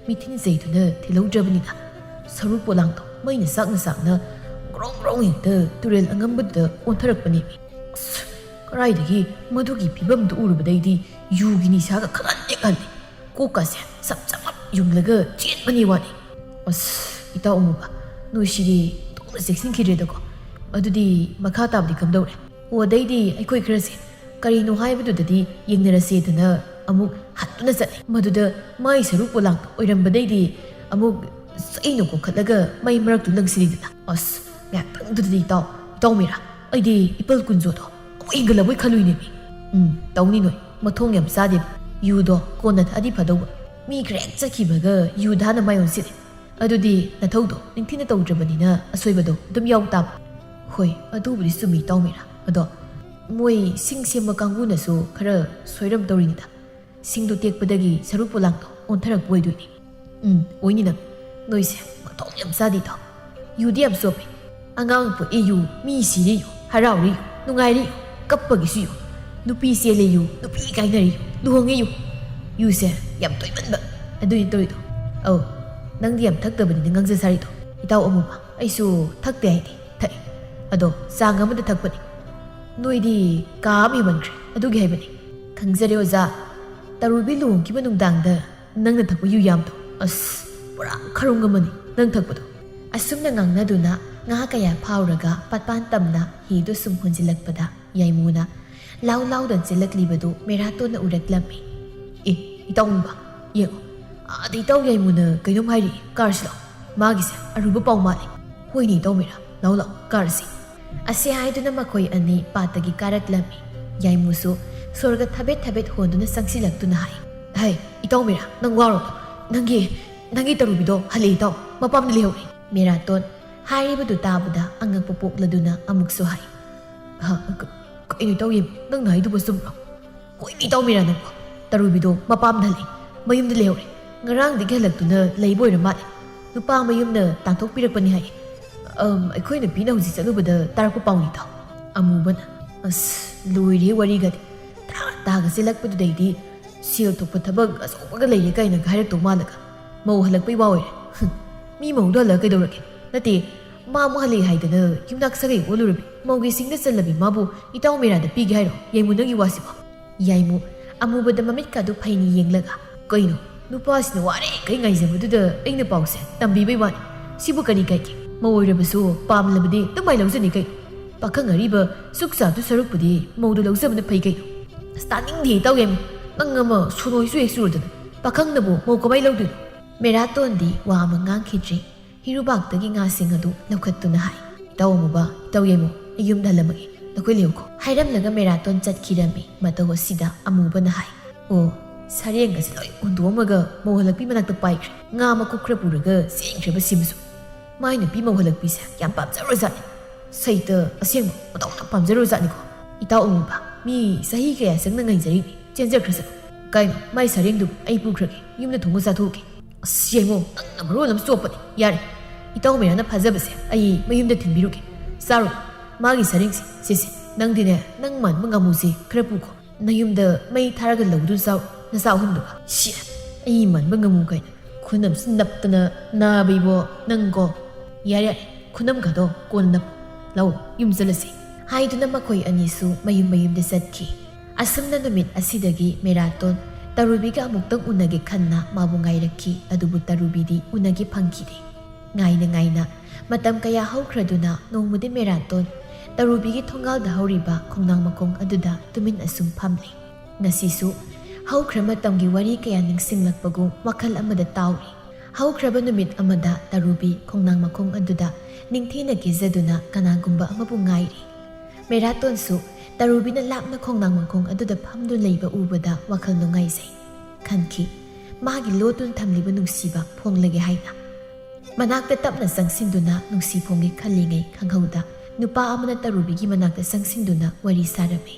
ꯃꯤꯊꯤꯟ ꯆꯩꯗꯨꯅ ꯊꯤꯜꯍꯧꯗ꯭ꯔꯕꯅꯤꯅ ꯁꯔꯨ ꯄꯣꯂꯥꯡꯗꯣ ꯃꯩꯅ ꯆꯥꯛꯅ ꯆꯥꯛꯅ ꯒ꯭ꯔꯣꯡ ꯒ꯭ꯔꯣꯡ ꯍꯦꯛꯇ ꯇꯨꯔꯦꯜ ꯑꯉꯝꯕꯗꯨꯗ ꯑꯣꯟꯊꯔꯛꯄꯅꯦꯃꯤ꯫ ꯑꯁ, ꯀꯔꯥꯏꯗꯒꯤ ꯃꯗꯨꯒꯤ ꯐꯤꯕꯝꯗꯨ ꯎꯔꯨꯕꯗꯩꯗꯤ ꯌꯨꯒꯤ ꯅꯤꯁꯥꯒ ꯈꯪꯍꯟ ꯍꯦꯛ ꯍꯜꯂꯤ꯫ ꯀꯣꯛꯀꯁꯦ ꯁꯞ ꯆꯞ ꯌꯨꯡꯂꯒ ꯆꯦꯟꯕꯅꯤ ꯋꯥꯅꯤ꯫ ꯑꯁ, ꯏꯇꯥꯎ ꯑꯃꯨꯕ, ꯅꯣꯏꯁꯤꯗꯤ ꯇꯣꯛꯅ ꯆꯦꯛꯁꯤꯟꯈꯤꯗ꯭ꯔꯦꯗꯀꯣ꯫ ꯑꯗꯨꯗꯤ ꯃꯈꯥ ꯇꯥꯕꯗꯤ ꯀꯝꯗꯧꯔꯦ? ꯑꯣ, ꯑꯗꯩꯗꯤ ꯑꯩꯈꯣꯏ ꯈꯔꯁꯦ ꯀꯔꯤꯅꯣ ꯍꯥꯏꯕꯗꯨꯗꯗꯤ ꯌꯦꯡꯅꯔꯁꯦꯗꯅ ꯑꯃꯨꯛ ꯍꯟꯗꯨꯅ ꯆꯠꯂꯦ꯫ ꯃꯗꯨꯗ ꯃꯥꯏ ꯁꯔꯨꯛ ꯄꯣꯂꯥꯡ ꯑꯣꯏꯔꯝꯕꯗꯩꯗꯤ ꯑꯃꯨꯛ ꯆꯩꯅ ꯀꯣꯛꯈꯠꯂꯒ ꯃꯩ ꯃꯔꯛꯇꯨ ꯂꯪꯁꯤꯜꯂꯤꯗꯅ꯫ ꯑꯁ, ꯉꯥꯏꯍꯥꯛꯇꯪꯗꯨꯗꯗꯤ ꯏꯇꯥꯎ, ꯏꯇꯥꯎ ꯃꯤꯔꯥ, ꯑꯩꯗꯤ ꯏꯄꯜ ꯀꯨꯟꯖꯣꯗꯣ ꯑꯃꯨꯛ ꯍꯦꯟꯒꯠꯂꯕꯣꯏ ꯈꯜꯂꯨꯏꯅꯦꯃꯤ꯫ ꯎꯝ, ꯇꯧꯅꯤ ꯅꯣꯏ꯫ ꯃꯊꯣꯡ ꯌꯥꯝ ꯆꯥꯗꯦꯕ꯫ ꯌꯨꯗꯣ ꯀꯣꯟꯅ ꯊꯛꯑꯗꯤ ꯐꯗꯧꯕ꯫ ꯃꯤ ꯈꯔ ꯍꯦꯛ ꯆꯠꯈꯤꯕꯒ ꯌꯨ ꯊꯛꯅ ꯃꯥꯏ ꯑꯣꯟꯁꯤꯜꯂꯦ꯫ ꯑꯗꯨꯗꯤ ꯅꯊꯧꯗꯣ ꯅꯤꯡꯊꯤꯅ ꯇꯧꯗ꯭ꯔꯕꯅꯤꯅ ꯑꯁꯣꯏꯕꯗꯣ ꯑꯗꯨꯝ ꯌꯥꯎ ꯇꯥꯕ꯫ ꯍꯣꯏ, ꯑꯗꯨꯕꯨꯗꯤ ꯆꯨꯝꯃꯤ, ꯏꯇꯥꯎ ꯃꯤꯔꯥ꯫ ꯑꯗꯣ ꯃꯣꯏ ꯁꯤꯡ ꯁꯦꯝꯕ ꯀꯥꯡꯕꯨꯅꯁꯨ ꯈꯔ ꯁꯣꯏꯔꯝ ꯇꯧꯔꯤꯅꯤꯗ꯫ ꯁꯤꯡꯗꯣ ꯇꯦꯛꯄꯗꯒꯤ ꯁꯔꯨꯛ ꯄꯣꯂꯥꯡꯗꯣ ꯑꯣꯟꯊꯔꯛꯄ ꯑꯣꯏꯗꯣꯏꯅꯤ꯫ ꯎꯝ, ꯑꯣꯏꯅꯤ ꯅꯪ꯫ ꯅꯣꯏꯁꯦ ꯃꯊꯣꯡ ꯌꯥꯝ ꯆꯥꯗꯦꯗꯣ꯫ ꯌꯨꯗꯤ ꯌꯥꯝ ꯆꯣꯞꯄꯦ꯫ ꯑꯉꯥꯡ ꯄꯣꯛꯏ ꯌꯨ, ꯃꯤ ꯁꯤꯔꯤ ꯌꯨ, ꯍꯔꯥꯎꯔꯤ ꯌꯨ, ꯅꯨꯡꯉꯥꯏꯔꯤ ꯌꯨ, ꯀꯞꯄꯒꯤꯁꯨ ꯌꯨ, ꯅꯨꯄꯤ ꯆꯦꯜꯂꯤ ꯌꯨ, ꯅꯨꯄꯤ ꯀꯥꯏꯅꯔꯤ ꯌꯨ, ꯂꯨꯍꯣꯡꯉꯤ ꯌꯨ꯫ ꯌꯨꯁꯦ ꯌꯥꯝ ꯇꯣꯏꯃꯟꯕ꯫ ꯑꯗꯨꯏꯅꯤ ꯇꯧꯔꯤꯗꯣ꯫ ꯑꯧ, ꯅꯪꯗꯤ ꯌꯥꯝ ꯊꯛꯇꯕꯅꯤꯅ ꯉꯥꯡꯖ ꯁꯥꯔꯤꯗꯣ꯫ ꯏꯇꯥꯎ ꯑꯃꯨꯕ, ꯑꯩꯁꯨ ꯊꯛꯇꯦ ꯍꯥꯏꯗꯤ ꯊꯛꯏ, ꯑꯗꯣ ꯆꯥꯡ ꯑꯃꯗ ꯊꯛꯄꯅꯤ꯫ ꯅꯣꯏꯗꯤ ꯀꯥ ꯑꯃ ꯍꯦꯟꯃꯟꯈ꯭ꯔꯦ, ꯑꯗꯨꯒꯤ ꯍꯥꯏꯕꯅꯤ꯫ ꯈꯪꯖꯔꯦ ꯑꯣꯖꯥ, ꯇꯔꯨꯕꯤ ꯂꯨꯍꯣꯡꯈꯤꯕ ꯅꯨꯡꯗꯥꯡꯗ ꯅꯪꯅ ꯊꯛꯄ ꯌꯨ ꯌꯥꯝꯗꯣ, ꯑꯁ, ꯄꯨꯔꯥ ꯈꯔꯨꯡ ꯑꯃꯅꯤ ꯅꯪ ꯊꯛꯄꯗꯣ꯫ ꯑꯁꯨꯝꯅ ꯉꯥꯡꯅꯗꯨꯅ ꯉꯥ ꯀꯌꯥ ꯐꯥꯎꯔꯒ ꯄꯥꯠꯄꯥꯟ ꯇꯝꯅ ꯍꯤꯗꯨ ꯁꯨꯝ ꯍꯣꯟꯖꯤꯜꯂꯛꯄꯗ ꯌꯥꯏꯃꯨꯅ ꯂꯥꯎ ꯂꯥꯎꯗꯅ ꯆꯦꯜꯂꯛꯂꯤꯕꯗꯨ ꯃꯦꯔꯥꯇꯣꯟꯅ ꯎꯔꯛꯂꯝꯃꯤ꯫ "ꯑꯦ, ꯏꯇꯥꯎ ꯑꯃꯨꯕ, ꯌꯦꯡꯉꯣ, ꯑꯥꯗ ꯏꯇꯥꯎ ꯌꯥꯏꯃꯨꯅ ꯀꯩꯅꯣꯝ ꯍꯥꯏꯔꯤ, ꯀꯥꯔꯁꯤ ꯂꯥꯎ꯫ ꯃꯥꯒꯤꯁꯦ ꯑꯔꯨꯕ ꯄꯥꯎ ꯃꯥꯜꯂꯤ꯫ ꯍꯣꯏꯅꯦ ꯏꯇꯥꯎ ꯃꯦꯔꯥ, ꯂꯥꯎ ꯂꯥꯎ, ꯀꯥꯔꯁꯤ"꯫ ꯑꯁꯤ ꯍꯥꯏꯗꯨꯅ ꯃꯈꯣꯏ ꯑꯅꯤ ꯄꯥꯠꯇꯒꯤ ꯀꯥꯔꯛꯂꯝꯃꯤ꯫ ꯌꯥꯏꯃꯨꯁꯨ ꯁꯣꯔꯒ ꯊꯕꯦꯠ ꯊꯕꯦꯠ ꯍꯣꯟꯗꯨꯅ ꯆꯪꯁꯤꯜꯂꯛꯇꯨꯅ ꯍꯥꯏ, "ꯍꯩ, ꯏꯇꯥꯎ ꯃꯦꯔꯥ, ꯅꯪ ꯋꯥꯔꯣ꯫ ꯅꯪꯒꯤ, ꯅꯪꯒꯤ ꯇꯔꯨꯕꯤꯗꯣ ꯍꯜꯂꯛꯑꯦ ꯏꯇꯥꯎ, ꯃꯄꯥꯝꯗ ꯂꯩꯍꯧꯔꯦ"꯫ ꯃꯦꯔꯥꯇꯣꯟ ꯍꯥꯏꯔꯤꯕꯗꯨ ꯇꯥꯕꯗ ꯑꯉꯛꯄ ꯄꯣꯛꯂꯗꯨꯅ ꯑꯃꯨꯛꯁꯨ ꯍꯥꯏ, "ꯍꯥ, ꯀ-, ꯀꯩꯅꯣ ꯏꯇꯥꯎ ꯌꯥꯏꯃꯨ, ꯅꯪꯅ ꯍꯥꯏꯗꯨꯕꯨ ꯆꯨꯝꯕ꯭ꯔꯣ?" "ꯍꯣꯏꯅꯦ ꯏꯇꯥꯎ ꯃꯦꯔꯥ ꯅꯪꯕꯣ, ꯇꯔꯨꯕꯤꯗꯣ ꯃꯄꯥꯝꯗ ꯍꯜꯂꯛꯑꯦ, ꯃꯌꯨꯝꯗ ꯂꯩꯍꯧꯔꯦ꯫ ꯉꯔꯥꯡꯗꯒꯤ ꯍꯜꯂꯛꯇꯨꯅ ꯂꯩꯕ ꯑꯣꯏꯔ ꯃꯥꯜꯂꯦ꯫ ꯅꯨꯄꯥ ꯃꯌꯨꯝꯅ ꯇꯥꯟꯊꯣꯛꯄꯤꯔꯛꯄꯅꯤ ꯍꯥꯏꯌꯦ꯫ ꯑꯝ, ꯑꯩꯈꯣꯏ ꯅꯨꯄꯤꯅ ꯍꯧꯖꯤꯛ ꯆꯠꯂꯨꯕꯗ ꯇꯥꯔꯛꯄ ꯄꯥꯎꯅꯤꯗꯣ"꯫ ꯑꯃꯨꯕꯅ, "ꯑꯁ, ꯂꯣꯏꯔꯦ ꯋꯥꯔꯤꯒꯗꯤ꯫ ꯇꯔꯥ ꯇꯥꯒ ꯆꯦꯜꯂꯛꯄꯗꯨꯗꯩꯗꯤ ꯁꯦꯜ ꯊꯣꯛꯄ ꯊꯕꯛ ꯑꯆꯧꯕꯒ ꯂꯩꯔꯦ ꯀꯥꯏꯅꯒ ꯍꯥꯏꯔꯛꯇꯧ ꯃꯥꯜꯂꯒ ꯃꯧ ꯍꯜꯂꯛꯄꯩ ꯋꯥ ꯑꯣꯏꯔꯦ꯫ ꯍꯨꯝ, ꯃꯤ ꯃꯧꯗꯣ ꯍꯜꯂꯒ ꯀꯩꯗꯧꯔꯒꯦ? ꯅꯠꯇꯦ, ꯃꯥ ꯑꯃꯨꯛ ꯍꯜꯂꯛꯑꯦ ꯍꯥꯏꯗꯅ ꯌꯨꯝꯅꯥꯛ ꯁꯥꯒꯩ ꯑꯣꯜꯂꯨꯔꯕꯤ ꯃꯧꯒꯤ ꯁꯤꯡꯗ ꯆꯜꯂꯕꯤ ꯃꯥꯕꯨ ꯏꯇꯥꯎ ꯃꯦꯔꯥꯗ ꯄꯤꯒꯦ ꯍꯥꯏꯔꯣ? ꯌꯥꯏꯃꯨ, ꯅꯪꯒꯤ ꯋꯥꯁꯤꯕꯣ?" ꯌꯥꯏꯃꯨ ꯑꯃꯨꯕꯗ ꯃꯃꯤꯠꯀꯥꯗꯨ ꯐꯩꯅ ꯌꯦꯡꯂꯒ, "ꯀꯩꯅꯣ, ꯅꯨꯄꯥꯁꯤꯅ ꯋꯥꯔꯦꯈꯩ ꯉꯥꯏꯖꯕꯗꯨꯗ ꯑꯩꯅ ꯄꯥꯎꯁꯦ ꯇꯝꯕꯤꯕꯩ ꯋꯥꯅꯤ꯫ ꯁꯤꯕꯨ ꯀꯔꯤ ꯀꯥꯏꯒꯦ? ꯃꯧ ꯑꯣꯏꯔꯕꯁꯨ ꯄꯥꯝꯂꯕꯗꯤ ꯑꯗꯨꯝ ꯃꯥꯏ ꯂꯧꯖꯅꯤ ꯀꯩꯅꯣ꯫ ꯄꯥꯈꯪ ꯑꯔꯤꯕ ꯁꯨꯛ ꯆꯥꯗꯨ ꯁꯔꯨꯛꯄꯨꯗꯤ ꯃꯧꯗ ꯂꯧꯖꯕꯅ ꯐꯩ ꯀꯩꯅꯣ"꯫ "ꯑꯁ, ꯇꯥꯅꯤꯡꯗꯦ ꯏꯇꯥꯎ ꯌꯥꯏꯃꯨ, ꯅꯪ ꯑꯃ ꯁꯣꯅꯣꯏꯁꯨ ꯍꯦꯛ ꯆꯨꯔꯗꯅ꯫ ꯄꯥꯈꯪꯅꯕꯨ ꯃꯧ ꯀꯃꯥꯏ ꯂꯧꯗꯣꯏꯅꯣ?" ꯃꯦꯔꯥꯇꯣꯟꯗꯤ ꯋꯥ ꯑꯃ ꯉꯥꯡꯈꯤꯗ꯭ꯔꯤ꯫ ꯍꯤꯔꯨꯕꯥꯛꯇꯒꯤ ꯉꯥꯁꯤꯡ ꯑꯗꯨ ꯂꯧꯈꯠꯇꯨꯅ ꯍꯥꯏ, "ꯏꯇꯥꯎ ꯑꯃꯨꯕ, ꯏꯇꯥꯎ ꯌꯥꯏꯃꯨ, ꯑꯩ ꯌꯨꯝꯗ ꯍꯜꯂꯝꯃꯒꯦ, ꯅꯈꯣꯏ ꯂꯩꯍꯧꯀꯣ"꯫ ꯍꯥꯏꯔꯝꯂꯒ ꯃꯦꯔꯥꯇꯣꯟ ꯆꯠꯈꯤꯔꯝꯃꯤ꯫ ꯃꯇꯧ ꯑꯁꯤꯗ ꯑꯃꯨꯕꯅ ꯍꯥꯏ, "ꯑꯣ, ꯁꯔꯦꯡ ꯑꯁꯤ ꯂꯣꯏ ꯍꯨꯟꯗꯣꯛꯑꯝꯃꯒ ꯃꯧ ꯍꯜꯂꯛꯄꯤ ꯃꯅꯥꯛꯇ ꯄꯥꯏꯈ꯭ꯔꯦ꯫ ꯉꯥ ꯃꯀꯨꯞ ꯈꯔ ꯄꯨꯔꯒ ꯆꯦꯟꯈ꯭ꯔꯦꯕ ꯁꯤꯃꯁꯨ꯫ ꯃꯥꯏ ꯅꯨꯄꯤ ꯃꯧ ꯍꯜꯂꯛꯄꯤꯁꯦ ꯌꯥꯝ ꯄꯥꯝꯖꯔꯨꯔꯖꯥꯠꯅꯤ꯫ ꯁꯩꯇ ꯑꯁꯦꯡꯕ ꯃꯇꯧꯅ ꯄꯥꯝꯖꯔꯨꯔꯖꯥꯠꯅꯤꯀꯣ꯫ ꯏꯇꯥꯎ ꯑꯃꯨꯕ, ꯃꯤ ꯆꯍꯤ ꯀꯌꯥ ꯆꯪꯅ ꯉꯥꯏꯖꯔꯤꯅꯤ, ꯆꯦꯟꯖꯈ꯭ꯔꯁꯅꯨ꯫ ꯀꯥꯏꯅꯣ, ꯃꯥꯏ ꯁꯔꯦꯡꯗꯨ ꯑꯩ ꯄꯨꯈ꯭ꯔꯒꯦ, ꯌꯨꯝꯗ ꯊꯣꯡꯉ ꯆꯥꯊꯣꯛꯎꯒꯦ"꯫ "ꯑꯁ, ꯌꯦꯡꯉꯣ, ꯅꯪꯅ ꯃꯔꯣꯜ ꯑꯃ ꯆꯣꯞꯄꯅꯤ꯫ ꯌꯥꯔꯦ, ꯏꯇꯥꯎ ꯃꯦꯔꯥꯅ ꯐꯥꯖꯕꯁꯦ ꯑꯩ ꯃꯌꯨꯝꯗ ꯊꯤꯟꯕꯤꯔꯨꯒꯦ꯫ ꯆꯥꯔꯣ, ꯃꯥꯒꯤ ꯁꯔꯦꯡꯁꯦ꯫ ꯁꯦ, ꯁꯦ, ꯅꯪꯗꯤꯅꯦ, ꯅꯪ ꯃꯥꯟꯕ ꯉꯥꯃꯨꯁꯦ ꯈꯔ ꯄꯨꯈꯣ꯫ ꯅꯌꯨꯝꯗ ꯃꯩ ꯊꯥꯔꯒ ꯂꯧꯗꯨꯅ ꯆꯥꯎ, ꯅꯆꯥ ꯑꯍꯨꯝꯗꯨꯒ꯫ ꯁꯤ, ꯑꯩ ꯃꯥꯟꯕ ꯉꯥꯃꯨ ꯀꯥꯏꯅ꯫ ꯈꯨꯅꯝꯁꯨ ꯅꯞꯇꯅ ꯅꯥꯕꯩꯕꯣ ꯅꯪꯀꯣ꯫ "ꯌꯥꯔꯦ, ꯌꯥꯔꯦ, ꯈꯨꯅꯝꯒꯗꯣ ꯀꯣꯟꯅ ꯅꯞꯄꯣ꯫ ꯂꯥꯛꯑꯣ, ꯌꯨꯝ ꯆꯠꯂꯁꯤ꯫" ꯍꯥꯏꯗꯨꯅ ꯃꯈꯣꯏ ꯑꯅꯤꯁꯨ ꯃꯌꯨꯝ ꯃꯌꯨꯝꯗ ꯆꯠꯈꯤ꯫ ꯑꯁꯨꯝꯅ ꯅꯨꯃꯤꯠ ꯑꯁꯤꯗꯒꯤ ꯃꯦꯔꯥꯇꯣꯟ ꯇꯔꯨꯕꯤꯒ ꯑꯃꯨꯛꯇꯪ ꯎꯅꯒꯦ ꯈꯟꯅ ꯃꯥꯕꯨ ꯉꯥꯏꯔꯛꯈꯤ꯫ ꯑꯗꯨꯕꯨ ꯇꯔꯨꯕꯤꯗꯤ ꯎꯅꯒꯦ ꯐꯪꯈꯤꯗꯦ꯫ ꯉꯥꯏꯅ ꯉꯥꯏꯅ ꯃꯇꯝ ꯀꯌꯥ ꯍꯧꯈ꯭ꯔꯗꯨꯅ ꯅꯣꯡꯃꯗꯤ ꯃꯦꯔꯥꯇꯣꯟ ꯇꯔꯨꯕꯤꯒꯤ ꯊꯣꯡꯒꯥꯜꯗ ꯍꯧꯔꯤꯕ ꯈꯣꯡꯅꯥꯡ ꯃꯈꯣꯡ ꯑꯗꯨꯗ ꯇꯨꯃꯤꯟ ꯑꯁꯨꯝ ꯐꯝꯂꯤ꯫ ꯉꯁꯤꯁꯨ ꯍꯧꯈ꯭ꯔ ꯃꯇꯝꯒꯤ ꯋꯥꯔꯤ ꯀꯌꯥ ꯅꯤꯡꯁꯤꯡꯂꯛꯄꯒꯨꯝ ꯋꯥꯈꯜ ꯑꯃꯗ ꯇꯥꯎꯔꯤ꯫ ꯍꯧꯈ꯭ꯔꯕ ꯅꯨꯃꯤꯠ ꯑꯃꯗ ꯇꯔꯨꯕꯤ ꯈꯣꯡꯅꯥꯡ ꯃꯈꯣꯡ ꯑꯗꯨꯗ ꯅꯤꯡꯊꯤꯅ ꯀꯦꯖꯗꯨꯅ ꯀꯅꯥꯒꯨꯝꯕ ꯑꯃꯕꯨ ꯉꯥꯏꯔꯤ꯫ ꯃꯦꯔꯥꯇꯣꯟꯁꯨ ꯇꯔꯨꯕꯤꯅ ꯂꯥꯞꯅ ꯈꯣꯡꯅꯥꯡ ꯃꯈꯣꯡ ꯑꯗꯨꯗ ꯐꯝꯗꯨꯅ ꯂꯩꯕ ꯎꯕꯗ ꯋꯥꯈꯜ ꯅꯨꯡꯉꯥꯏꯖꯩ꯫ ꯈꯟꯈꯤ, ꯃꯥꯒꯤ ꯂꯣꯠꯇꯨꯅ ꯊꯝꯂꯤꯕ ꯅꯨꯡꯁꯤꯕ ꯐꯣꯡꯂꯒꯦ ꯍꯥꯏꯅ꯫ ꯃꯅꯥꯛꯇ ꯇꯞꯅ ꯆꯪꯁꯤꯟꯗꯨꯅ ꯅꯨꯡꯁꯤ ꯐꯣꯡꯒꯦ ꯈꯜꯂꯤꯉꯩ ꯈꯪꯍꯧꯗ ꯅꯨꯄꯥ ꯑꯃꯅ ꯇꯔꯨꯕꯤꯒꯤ ꯃꯅꯥꯛꯇ ꯆꯪꯁꯤꯟꯗꯨꯅ ꯋꯥꯔꯤ ꯁꯥꯔꯝꯃꯤ꯫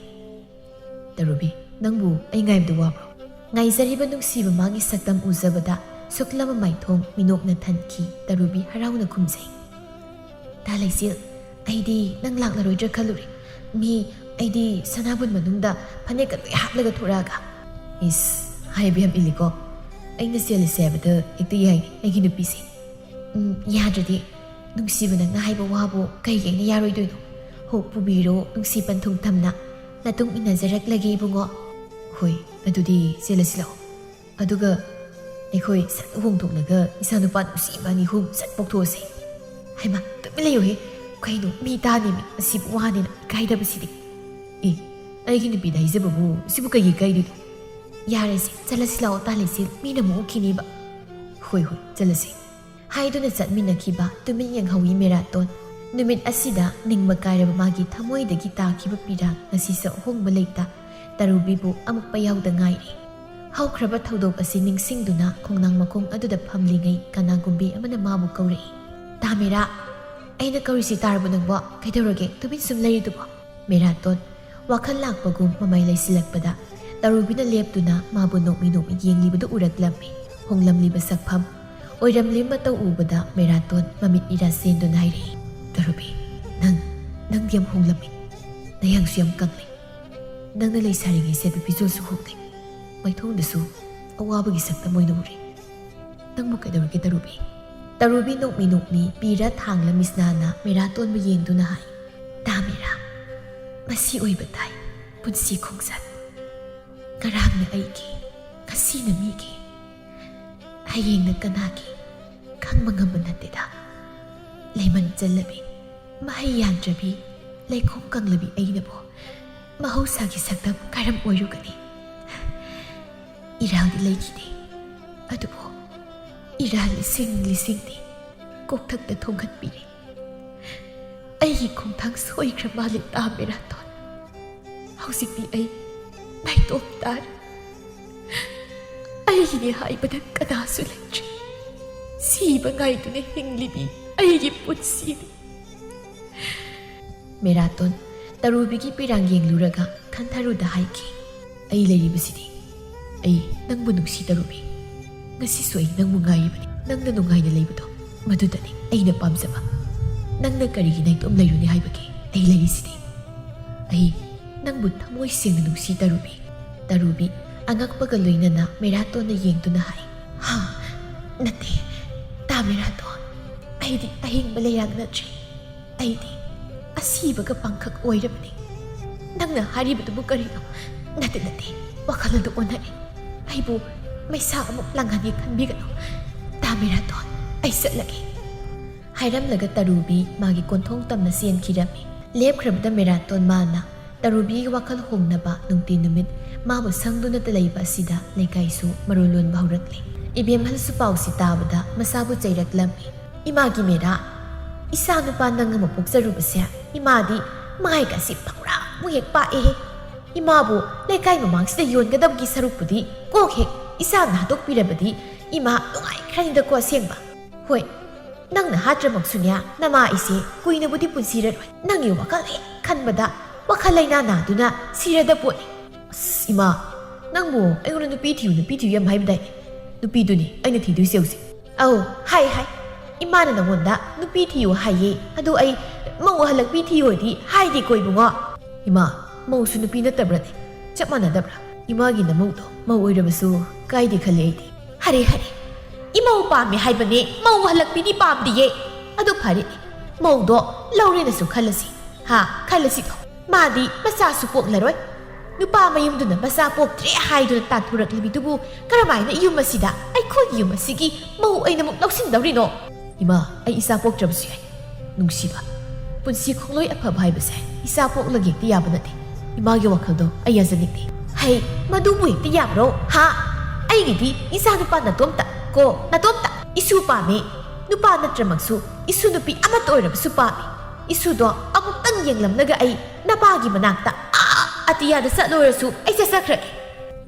"ꯇꯔꯨꯕꯤ, ꯅꯪꯕꯨ ꯑꯩ ꯉꯥꯏꯕꯗ ꯋꯥꯕ꯭ꯔꯣ?" ꯉꯥꯏꯖꯔꯤꯕ ꯅꯨꯡꯁꯤꯕ ꯃꯥꯒꯤ ꯁꯛꯇꯝ ꯎꯖꯕꯗ ꯁꯨꯛꯂꯕ ꯃꯥꯏꯊꯣꯡ ꯃꯤꯅꯣꯛꯅ ꯊꯟꯈꯤ꯫ ꯇꯔꯨꯕꯤ ꯍꯔꯥꯎꯅ ꯈꯨꯝꯖꯩ꯫ "ꯇꯥ ꯂꯩꯆꯦꯜ, ꯑꯩꯗꯤ ꯅꯪ ꯂꯥꯛꯂꯔꯣꯏꯗ꯭ꯔꯥ ꯈꯜꯂꯨꯔꯦ꯫ ꯃꯤ, ꯑꯩꯗꯤ ꯁꯅꯥꯕꯨꯟ ꯃꯅꯨꯡꯗ ꯐꯅꯦꯛꯀ ꯂꯣꯏ ꯍꯥꯞꯂꯒ ꯊꯣꯔꯛꯑꯒ꯫" ꯏꯁ, ꯍꯥꯏꯕ ꯌꯥꯝ ꯏꯜꯂꯤꯀꯣ꯫ ꯑꯩꯅ ꯆꯦꯜꯂꯁꯦ ꯍꯥꯏꯕꯗ ꯍꯦꯛꯇ ꯌꯥꯏꯅꯦ ꯑꯩꯒꯤ ꯅꯨꯄꯤꯁꯦ꯫ ꯎꯝ, ꯌꯥꯗ꯭ꯔꯗꯤ ꯅꯨꯡꯁꯤꯕ ꯅꯪꯅ ꯍꯥꯏꯕ ꯋꯥꯕꯨ ꯀꯩꯒꯤ ꯑꯩꯅ ꯌꯥꯔꯣꯏꯗꯣꯏꯅꯣ? ꯍꯣ, ꯄꯨꯕꯤꯔꯣ ꯅꯨꯡꯁꯤ ꯄꯟꯊꯨꯡ ꯊꯝꯅ꯫ ꯃꯇꯨꯡ ꯏꯟꯅꯖꯔꯛꯂꯒꯦ ꯏꯕꯨꯡꯉꯣ꯫ ꯍꯣꯏ, ꯑꯗꯨꯗꯤ ꯆꯦꯜꯂꯁꯤ ꯂꯥꯛꯑꯣ꯫ ꯑꯗꯨꯒ ꯑꯩꯈꯣꯏ ꯁꯠ ꯍꯣꯡꯗꯣꯛꯂꯒ ꯏꯆꯥꯅꯨꯄꯥ ꯅꯨꯡꯁꯤꯕ ꯑꯅꯤ ꯑꯍꯨꯝ ꯁꯠ ꯄꯣꯛꯊꯣꯛꯑꯁꯦ꯫ ꯍꯩꯃꯥ, ꯇꯨꯃꯤꯟ ꯂꯩꯌꯨꯍꯦ꯫ ꯀꯩꯅꯣ, ꯃꯤ ꯇꯥꯅꯤꯃꯤ, ꯑꯁꯤꯕꯨ ꯋꯥꯅꯦꯅ ꯏꯀꯥꯏꯗꯕꯁꯤꯗꯤ꯫ ꯑꯦ, ꯑꯩꯒꯤ ꯅꯨꯄꯤꯗ ꯍꯥꯏꯖꯕꯕꯨ ꯁꯤꯕꯨ ꯀꯩꯒꯤ ꯏꯀꯥꯏꯗꯣꯏꯅꯣ? ꯌꯥꯔꯦꯁꯦ, ꯆꯠꯂꯁꯤ ꯂꯥꯛꯑꯣ ꯇꯥ ꯂꯩꯆꯦꯜ, ꯃꯤꯅ ꯑꯃꯨꯛ ꯎꯈꯤꯅꯤꯕ꯫ ꯍꯣꯏ, ꯍꯣꯏ, ꯆꯠꯂꯁꯤ꯫ ꯍꯥꯏꯗꯨꯅ ꯆꯠꯃꯤꯟꯅꯈꯤꯕ ꯇꯨꯃꯤꯟ ꯌꯦꯡꯍꯧꯏ ꯃꯦꯔꯥꯇꯣꯟ꯫ ꯅꯨꯃꯤꯠ ꯑꯁꯤꯗ ꯅꯤꯡꯕ ꯀꯥꯏꯔꯕ ꯃꯥꯒꯤ ꯊꯃꯣꯏꯗꯒꯤ ꯇꯥꯈꯤꯕ ꯄꯤꯔꯥꯡ ꯉꯁꯤꯁꯨ ꯑꯍꯣꯡꯕ ꯂꯩꯇ ꯇꯔꯨꯕꯤꯕꯨ ꯑꯃꯨꯛꯄ ꯌꯥꯎꯗ ꯉꯥꯏꯔꯤ꯫ ꯍꯧꯈ꯭ꯔꯕ ꯊꯧꯗꯣꯛ ꯑꯁꯤ ꯅꯤꯡꯁꯤꯡꯗꯨꯅ ꯈꯣꯡꯅꯥꯡ ꯃꯈꯣꯡ ꯑꯗꯨꯗ ꯐꯝꯂꯤꯉꯩ ꯀꯅꯥꯒꯨꯝꯕꯤ ꯑꯃꯅ ꯃꯥꯕꯨ ꯀꯧꯔꯛꯏ꯫ "ꯇꯥ ꯃꯦꯔꯥ, ꯑꯩꯅ ꯀꯧꯔꯤꯁꯤ ꯇꯥꯔꯕꯣ ꯅꯪꯕꯣ? ꯀꯩꯗꯧꯔꯒꯦ ꯇꯨꯃꯤꯟ ꯁꯨꯝ ꯂꯩꯔꯤꯗꯨꯕꯣ?" ꯃꯦꯔꯥꯇꯣꯟ ꯋꯥꯈꯜ ꯂꯥꯛꯄꯒꯨꯝ ꯃꯃꯥꯏ ꯂꯩꯁꯤꯜꯂꯛꯄꯗ ꯇꯔꯨꯕꯤꯅ ꯂꯦꯞꯇꯨꯅ ꯃꯥꯕꯨ ꯅꯣꯛꯃꯤ ꯅꯣꯛꯃꯤ ꯌꯦꯡꯂꯤꯕꯗꯨ ꯎꯔꯛꯂꯝꯃꯤ꯫ ꯍꯣꯡꯂꯝꯂꯤꯕ ꯁꯛꯐꯝ, ꯑꯣꯏꯔꯝꯂꯤꯕ ꯃꯇꯧ ꯎꯕꯗ ꯃꯦꯔꯥꯇꯣꯟ ꯃꯃꯤꯠ ꯏꯔꯥ ꯆꯦꯟꯗꯨꯅ ꯍꯥꯏꯔꯛꯏ, "ꯇꯔꯨꯕꯤ, ꯅꯪ, ꯅꯪꯗꯤ ꯌꯥꯝ ꯍꯣꯡꯂꯝꯃꯤ꯫ ꯅꯌꯥꯡꯁꯨ ꯌꯥꯝ ꯀꯪꯂꯦ꯫ ꯅꯪꯅ ꯂꯩꯁꯥꯔꯤꯉꯩ ꯁꯦꯠꯄ ꯐꯤꯖꯣꯜꯁꯨ ꯍꯣꯡꯂꯦ꯫ ꯃꯥꯏꯊꯣꯡꯗꯁꯨ ꯑꯋꯥꯕꯒꯤ ꯁꯛꯇꯝ ꯑꯣꯏꯅ ꯎꯔꯦ꯫" "ꯅꯪꯕꯨ ꯀꯩꯗꯧꯔꯒꯦ, ꯇꯔꯨꯕꯤ?" ꯇꯔꯨꯕꯤ ꯅꯣꯛꯃꯤ ꯅꯣꯛꯃꯤ ꯄꯤꯔ ꯊꯥꯡꯂ ꯃꯤꯁꯅꯥꯅ ꯃꯦꯔꯥꯇꯣꯟꯕꯨ ꯌꯦꯡꯗꯨꯅ ꯍꯥꯏ, "ꯇꯥ ꯃꯦꯔꯥ, ꯃꯁꯤ ꯑꯣꯏꯕ ꯇꯥꯏ ꯄꯨꯟꯁꯤ ꯈꯣꯡꯆꯠ꯫ ꯉꯔꯥꯡꯅ ꯑꯩꯒꯤ, ꯉꯁꯤꯅ ꯃꯤꯒꯤ, ꯍꯌꯦꯡꯅ ꯀꯅꯥꯒꯤ ꯈꯪꯕ ꯉꯝꯕ ꯅꯠꯇꯦꯗ꯫ ꯂꯩꯃꯟ ꯆꯜꯂꯕꯤ, ꯃꯍꯩ ꯌꯥꯟꯗ꯭ꯔꯕꯤ, ꯂꯩꯈꯣꯝ ꯀꯪꯂꯕꯤ ꯑꯩꯅꯕꯨ ꯃꯍꯧꯁꯥꯒꯤ ꯁꯛꯇꯝ ꯀꯔꯝ ꯑꯣꯏꯔꯨꯒꯅꯤ?" ꯏꯔꯥꯜꯗꯤ ꯂꯩꯈꯤꯗꯦ, ꯑꯗꯨꯕꯨ ꯏꯔꯥꯜ ꯂꯤꯁꯤꯡ ꯂꯤꯁꯤꯡꯅꯤ ꯀꯣꯛꯊꯛꯇ ꯊꯣꯡꯍꯟꯕꯤꯔꯦ꯫ ꯑꯩꯒꯤ ꯈꯣꯡꯊꯥꯡ ꯁꯣꯏꯈ꯭ꯔ ꯃꯥꯜꯂꯦ, ꯇꯥ ꯃꯦꯔꯥꯇꯣꯟ꯫ ꯍꯧꯖꯤꯛꯇꯤ ꯑꯩ ꯅꯥꯏꯇꯣꯝ ꯇꯥꯔꯦ꯫ ꯑꯩꯒꯤꯅꯦ ꯍꯥꯏꯕꯗ ꯀꯅꯥꯁꯨ ꯂꯩꯇ꯭ꯔꯦ꯫ ꯁꯤꯕ ꯉꯥꯏꯗꯨꯅ ꯍꯤꯡꯂꯤꯕꯤ ꯑꯩꯒꯤ ꯄꯨꯟꯁꯤꯅꯤ꯫ ꯃꯦꯔꯥꯇꯣꯟ ꯇꯔꯨꯕꯤꯒꯤ ꯄꯤꯔꯥꯡ ꯌꯦꯡꯂꯨꯔꯒ ꯈꯟꯊꯔꯨꯗ ꯍꯥꯏꯈꯤ, "ꯑꯩ ꯂꯩꯔꯤꯕꯁꯤꯗꯤ꯫ ꯑꯩ ꯅꯪꯕꯨ ꯅꯨꯡꯁꯤ, ꯇꯔꯨꯕꯤ꯫ ꯉꯁꯤꯁꯨ ꯑꯩ ꯅꯪꯕꯨ ꯉꯥꯏꯔꯤꯕꯅꯤ꯫ ꯅꯪꯅ ꯅꯨꯡꯉꯥꯏꯅ ꯂꯩꯕꯗꯣ, ꯃꯗꯨꯗꯅꯤ ꯑꯩꯅ ꯄꯥꯝꯖꯕ꯫ ꯅꯪꯅ ꯀꯔꯤꯒꯤ ꯅꯥꯏꯇꯣꯝ ꯂꯩꯔꯨꯅꯤ ꯍꯥꯏꯕꯒꯦ? ꯑꯩ ꯂꯩꯔꯤꯁꯤꯗꯤ꯫ ꯑꯩ ꯅꯪꯕꯨ ꯊꯃꯣꯏ ꯁꯦꯡꯅ ꯅꯨꯡꯁꯤ, ꯇꯔꯨꯕꯤ꯫" ꯇꯔꯨꯕꯤ ꯑꯉꯛꯄꯒ ꯂꯣꯏꯅꯅ ꯃꯦꯔꯥꯇꯣꯟꯗ ꯌꯦꯡꯗꯨꯅ ꯍꯥꯏ, "ꯍꯥ? ꯅꯠꯇꯦ, ꯇꯥ ꯃꯦꯔꯥꯇꯣꯟ, ꯑꯩꯗꯤ ꯑꯍꯤꯡꯕ ꯂꯩꯔꯥꯡ ꯅꯠꯇ꯭ꯔꯦ꯫ ꯑꯩꯗꯤ ꯑꯁꯤꯕꯒ ꯄꯥꯡꯈꯛ ꯑꯣꯏꯔꯕꯅꯤ꯫ ꯅꯪꯅ ꯍꯥꯏꯔꯤꯕꯗꯨꯕꯨ ꯀꯔꯤꯅꯣ? ꯅꯠꯇꯦ, ꯅꯠꯇꯦ, ꯋꯥꯈꯜ ꯑꯗꯨ ꯑꯣꯟꯅꯔꯦ꯫ ꯑꯩꯕꯨ ꯃꯩꯁꯥ ꯑꯃꯨꯛ ꯂꯥꯡꯍꯟꯒꯦ ꯈꯟꯕꯤꯒꯅꯨ꯫ ꯇꯥ ꯃꯦꯔꯥꯇꯣꯟ, ꯑꯩ ꯆꯠꯂꯒꯦ꯫" ꯍꯥꯏꯔꯝꯂꯒ ꯇꯔꯨꯕꯤ ꯃꯥꯒꯤ ꯀꯣꯟꯊꯣꯡ ꯇꯝꯅ ꯆꯦꯟꯈꯤꯔꯝꯃꯤ꯫ ꯂꯦꯞꯈ꯭ꯔꯕꯗ ꯃꯦꯔꯥꯇꯣꯟ ꯃꯥꯅ ꯇꯔꯨꯕꯤꯒꯤ ꯋꯥꯈꯜ ꯍꯣꯡꯅꯕ ꯅꯨꯡꯇꯤ ꯅꯨꯃꯤꯠ ꯃꯥꯕꯨ ꯁꯪꯗꯨꯅꯇ ꯂꯩꯕ ꯑꯁꯤꯗ ꯂꯩꯀꯥꯏꯁꯨ ꯃꯔꯣꯜ ꯂꯣꯟꯕ ꯍꯧꯔꯛꯂꯦ꯫ ꯏꯕꯦꯝꯍꯜꯁꯨ ꯄꯥꯎꯁꯤ ꯇꯥꯕꯗ ꯃꯁꯥꯕꯨ ꯆꯩꯔꯛꯂꯝꯃꯤ꯫ "ꯏꯃꯥꯒꯤ ꯃꯦꯔꯥ, ꯏꯆꯥ ꯅꯨꯄꯥ ꯅꯪ ꯑꯃ ꯄꯣꯛꯆꯔꯨꯕꯁꯦ, ꯏꯃꯥꯗꯤ ꯃꯥꯏꯒꯁꯤ ꯐꯧꯔꯥꯃꯨꯛ ꯍꯦꯛ ꯄꯥꯛꯑꯦꯍꯦ꯫ ꯏꯃꯥꯕꯨ ꯂꯩꯀꯥꯏ ꯃꯃꯥꯡꯁꯤꯗ ꯌꯣꯟꯒꯗꯕꯒꯤ ꯁꯔꯨꯛꯄꯨꯗꯤ ꯀꯣꯛ ꯍꯦꯛ ꯏꯆꯥꯅ ꯍꯥꯠꯇꯣꯛꯄꯤꯔꯕꯗꯤ ꯏꯃꯥ ꯅꯨꯡꯉꯥꯏꯈ꯭ꯔꯅꯤꯗꯀꯣ ꯑꯁꯦꯡꯕ꯫ ꯍꯣꯏ, ꯅꯪꯅ ꯍꯥꯠꯇ꯭ꯔꯃꯛꯁꯨꯅꯦ, ꯅꯃꯥ ꯑꯩꯁꯦ ꯀꯨꯏꯅꯕꯨꯗꯤ ꯄꯨꯟꯁꯤꯔꯔꯣꯏ꯫ ꯅꯪꯒꯤ ꯋꯥꯈꯜ ꯍꯦꯛ ꯈꯟꯕꯗ ꯋꯥꯈꯜ ꯂꯩꯅꯥ ꯅꯥꯗꯨꯅ ꯁꯤꯔꯗ ꯄꯣꯠꯅꯤ꯫ ꯑꯁ, ꯏꯃꯥ, ꯅꯪꯕꯨ ꯑꯩꯉꯣꯟꯗ ꯅꯨꯄꯤ ꯊꯤꯌꯨ, ꯅꯨꯄꯤ ꯊꯤꯌꯨ ꯌꯥꯝ ꯍꯥꯏꯕꯗꯥꯏꯅꯦ? ꯅꯨꯄꯤꯗꯨꯅꯤ ꯑꯩꯅ ꯊꯤꯗꯣꯏꯁꯦ ꯍꯧꯖꯤꯛ꯫" "ꯑꯧ, ꯍꯥꯏ, ꯍꯥꯏ꯫ ꯏꯃꯥꯅ ꯅꯉꯣꯟꯗ ꯅꯨꯄꯤ ꯊꯤꯌꯨ ꯍꯥꯏꯌꯦ꯫ ꯑꯗꯨ ꯑꯩ ꯃꯧ ꯍꯜꯂꯛꯄꯤ ꯊꯤꯌꯣꯗꯤ ꯍꯥꯏꯗꯦꯀꯣ ꯏꯕꯨꯡꯉꯣ꯫" "ꯏꯃꯥ, ꯃꯧꯁꯨ ꯅꯨꯄꯤ ꯅꯠꯇꯕ꯭ꯔꯅꯦ? ꯆꯞ ꯃꯥꯟꯅꯗꯕ꯭ꯔꯥ? ꯏꯃꯥꯒꯤ ꯅꯃꯧꯗꯣ ꯃꯧ ꯑꯣꯏꯔꯕꯁꯨ ꯀꯥꯏꯗꯦ ꯈꯜꯂꯦ ꯑꯩꯗꯤ꯫" "ꯍꯔꯦ, ꯍꯔꯦ, ꯏꯃꯥ ꯃꯧ ꯄꯥꯝꯃꯦ ꯍꯥꯏꯕꯅꯦ, ꯃꯧ ꯍꯜꯂꯛꯄꯤꯗꯤ ꯄꯥꯝꯗꯤꯌꯦ꯫ ꯑꯗꯨ ꯐꯔꯦ, ꯃꯧꯗꯣ ꯂꯧꯔꯦꯅꯁꯨ ꯈꯜꯂꯁꯤ꯫ ꯍꯥ, ꯈꯜꯂꯁꯤꯗꯣ꯫ ꯃꯥꯗꯤ ꯃꯆꯥꯁꯨ ꯄꯣꯛꯂꯔꯣꯏ꯫ ꯅꯨꯄꯥ ꯃꯌꯨꯝꯗꯨꯅ ꯃꯆꯥ ꯄꯣꯛꯇ꯭ꯔꯦ ꯍꯥꯏꯗꯨꯅ ꯇꯥꯟꯊꯣꯔꯛꯂꯤꯕꯤꯗꯨꯕꯨ ꯀꯔꯝꯍꯥꯏꯅ ꯌꯨꯝ ꯑꯁꯤꯗ, ꯑꯩꯈꯣꯏꯒꯤ ꯌꯨꯝ ꯑꯁꯤꯒꯤ ꯃꯧ ꯑꯣꯏꯅ ꯑꯃꯨꯛ ꯂꯧꯁꯤꯟꯗꯧꯔꯤꯅꯣ? ꯏꯃꯥ, ꯑꯩ ꯏꯆꯥ ꯄꯣꯛꯇ꯭ꯔꯕꯁꯨ ꯌꯥꯏ꯫ ꯅꯨꯡꯁꯤꯕ, ꯄꯨꯟꯁꯤ ꯈꯣꯡꯂꯣꯏ ꯑꯐꯕ ꯍꯥꯏꯕꯁꯦ ꯏꯆꯥ ꯄꯣꯛꯂꯒ ꯍꯦꯛꯇ ꯌꯥꯕ ꯅꯠꯇꯦ꯫ ꯏꯃꯥꯒꯤ ꯋꯥꯈꯜꯗꯣ ꯑꯩ ꯌꯥꯖꯅꯤꯡꯗꯦ꯫ ꯍꯩ, ꯃꯗꯨꯕꯨ ꯍꯦꯛꯇ ꯌꯥꯕ꯭ꯔꯣ? ꯍꯥ? ꯑꯩꯒꯤꯗꯤ ꯏꯆꯥ ꯅꯨꯄꯥ ꯅꯇꯣꯝꯇ ꯀꯣ, ꯅꯇꯣꯝꯇ꯫ ꯏꯁꯨ ꯄꯥꯝꯃꯦ꯫ ꯅꯨꯄꯥ ꯅꯠꯇ꯭ꯔꯃꯛꯁꯨ ꯏꯁꯨ ꯅꯨꯄꯤ ꯑꯃꯠꯇ ꯑꯣꯏꯔꯕꯁꯨ ꯄꯥꯝꯃꯦ꯫ ꯏꯁꯨꯗꯣ ꯑꯃꯨꯛꯇꯪ ꯌꯦꯡꯂꯝꯂꯒ ꯑꯩ ꯅꯄꯥꯒꯤ ꯃꯅꯥꯛꯇ, ꯑꯥ, ꯑꯇꯤꯌꯥꯗ ꯆꯠꯂꯣꯏꯔꯁꯨ ꯑꯩ ꯆꯠꯆꯈ꯭ꯔꯒꯦ꯫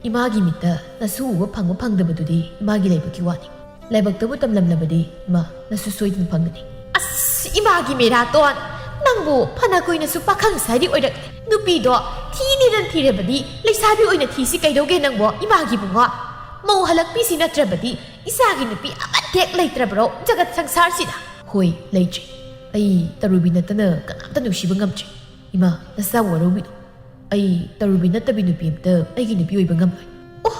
ꯏꯃꯥꯒꯤ ꯃꯤꯠꯇ ꯅꯁꯨ ꯎꯕ ꯐꯪꯕ ꯐꯪꯗꯕꯗꯨꯗꯤ ꯏꯃꯥꯒꯤ ꯂꯥꯏꯕꯛꯀꯤ ꯋꯥꯅꯤ꯫ ꯂꯥꯏꯕꯛꯇꯕꯨ ꯇꯝꯂꯝꯂꯕꯗꯤ ꯏꯃꯥ, ꯅꯁꯨ ꯁꯣꯏꯗꯅ ꯐꯪꯒꯅꯤ꯫ ꯑꯁ, ꯏꯃꯥꯒꯤ ꯃꯦꯔꯥꯇꯣꯟ, ꯅꯪꯕꯨ ꯐꯅ ꯀꯨꯏꯅꯁꯨ ꯄꯥꯈꯪ ꯁꯥꯔꯤ ꯑꯣꯏꯔꯛꯂꯦ꯫ ꯅꯨꯄꯤꯗꯣ ꯊꯤꯅꯤꯗꯅ ꯊꯤꯔꯕꯗꯤ ꯂꯩꯁꯥꯕꯤ ꯑꯣꯏꯅ ꯊꯤꯁꯤ ꯀꯩꯗꯧꯒꯦ ꯅꯪꯕꯣ, ꯏꯃꯥꯒꯤ ꯏꯕꯨꯡꯉꯣ? ꯃꯧ ꯍꯜꯂꯛꯄꯤꯁꯤ ꯅꯠꯇ꯭ꯔꯕꯗꯤ ꯏꯆꯥꯒꯤ ꯅꯨꯄꯤ ꯑꯃꯠꯇ ꯍꯦꯛ ꯂꯩꯇ꯭ꯔꯕ꯭ꯔꯣ ꯖꯒꯠ ꯁꯪꯁꯥꯔꯁꯤꯗ? ꯍꯣꯏ, ꯂꯩꯇ꯭ꯔꯦ꯫ ꯑꯩ ꯇꯔꯨꯕꯤ ꯅꯠꯇꯅ ꯀꯅꯥꯝꯇ ꯅꯨꯡꯁꯤꯕ ꯉꯝꯗ꯭ꯔꯦ꯫ ꯏꯃꯥ, ꯅꯁꯥ ꯋꯥꯔꯧꯕꯤꯅꯨ꯫ ꯑꯩ ꯇꯔꯨꯕꯤ ꯅꯠꯇꯕꯤ ꯅꯨꯄꯤ ꯑꯝꯇ ꯑꯩꯒꯤ ꯅꯨꯄꯤ ꯑꯣꯏꯕ ꯉꯝꯂꯣꯏ꯫ ꯑꯣ,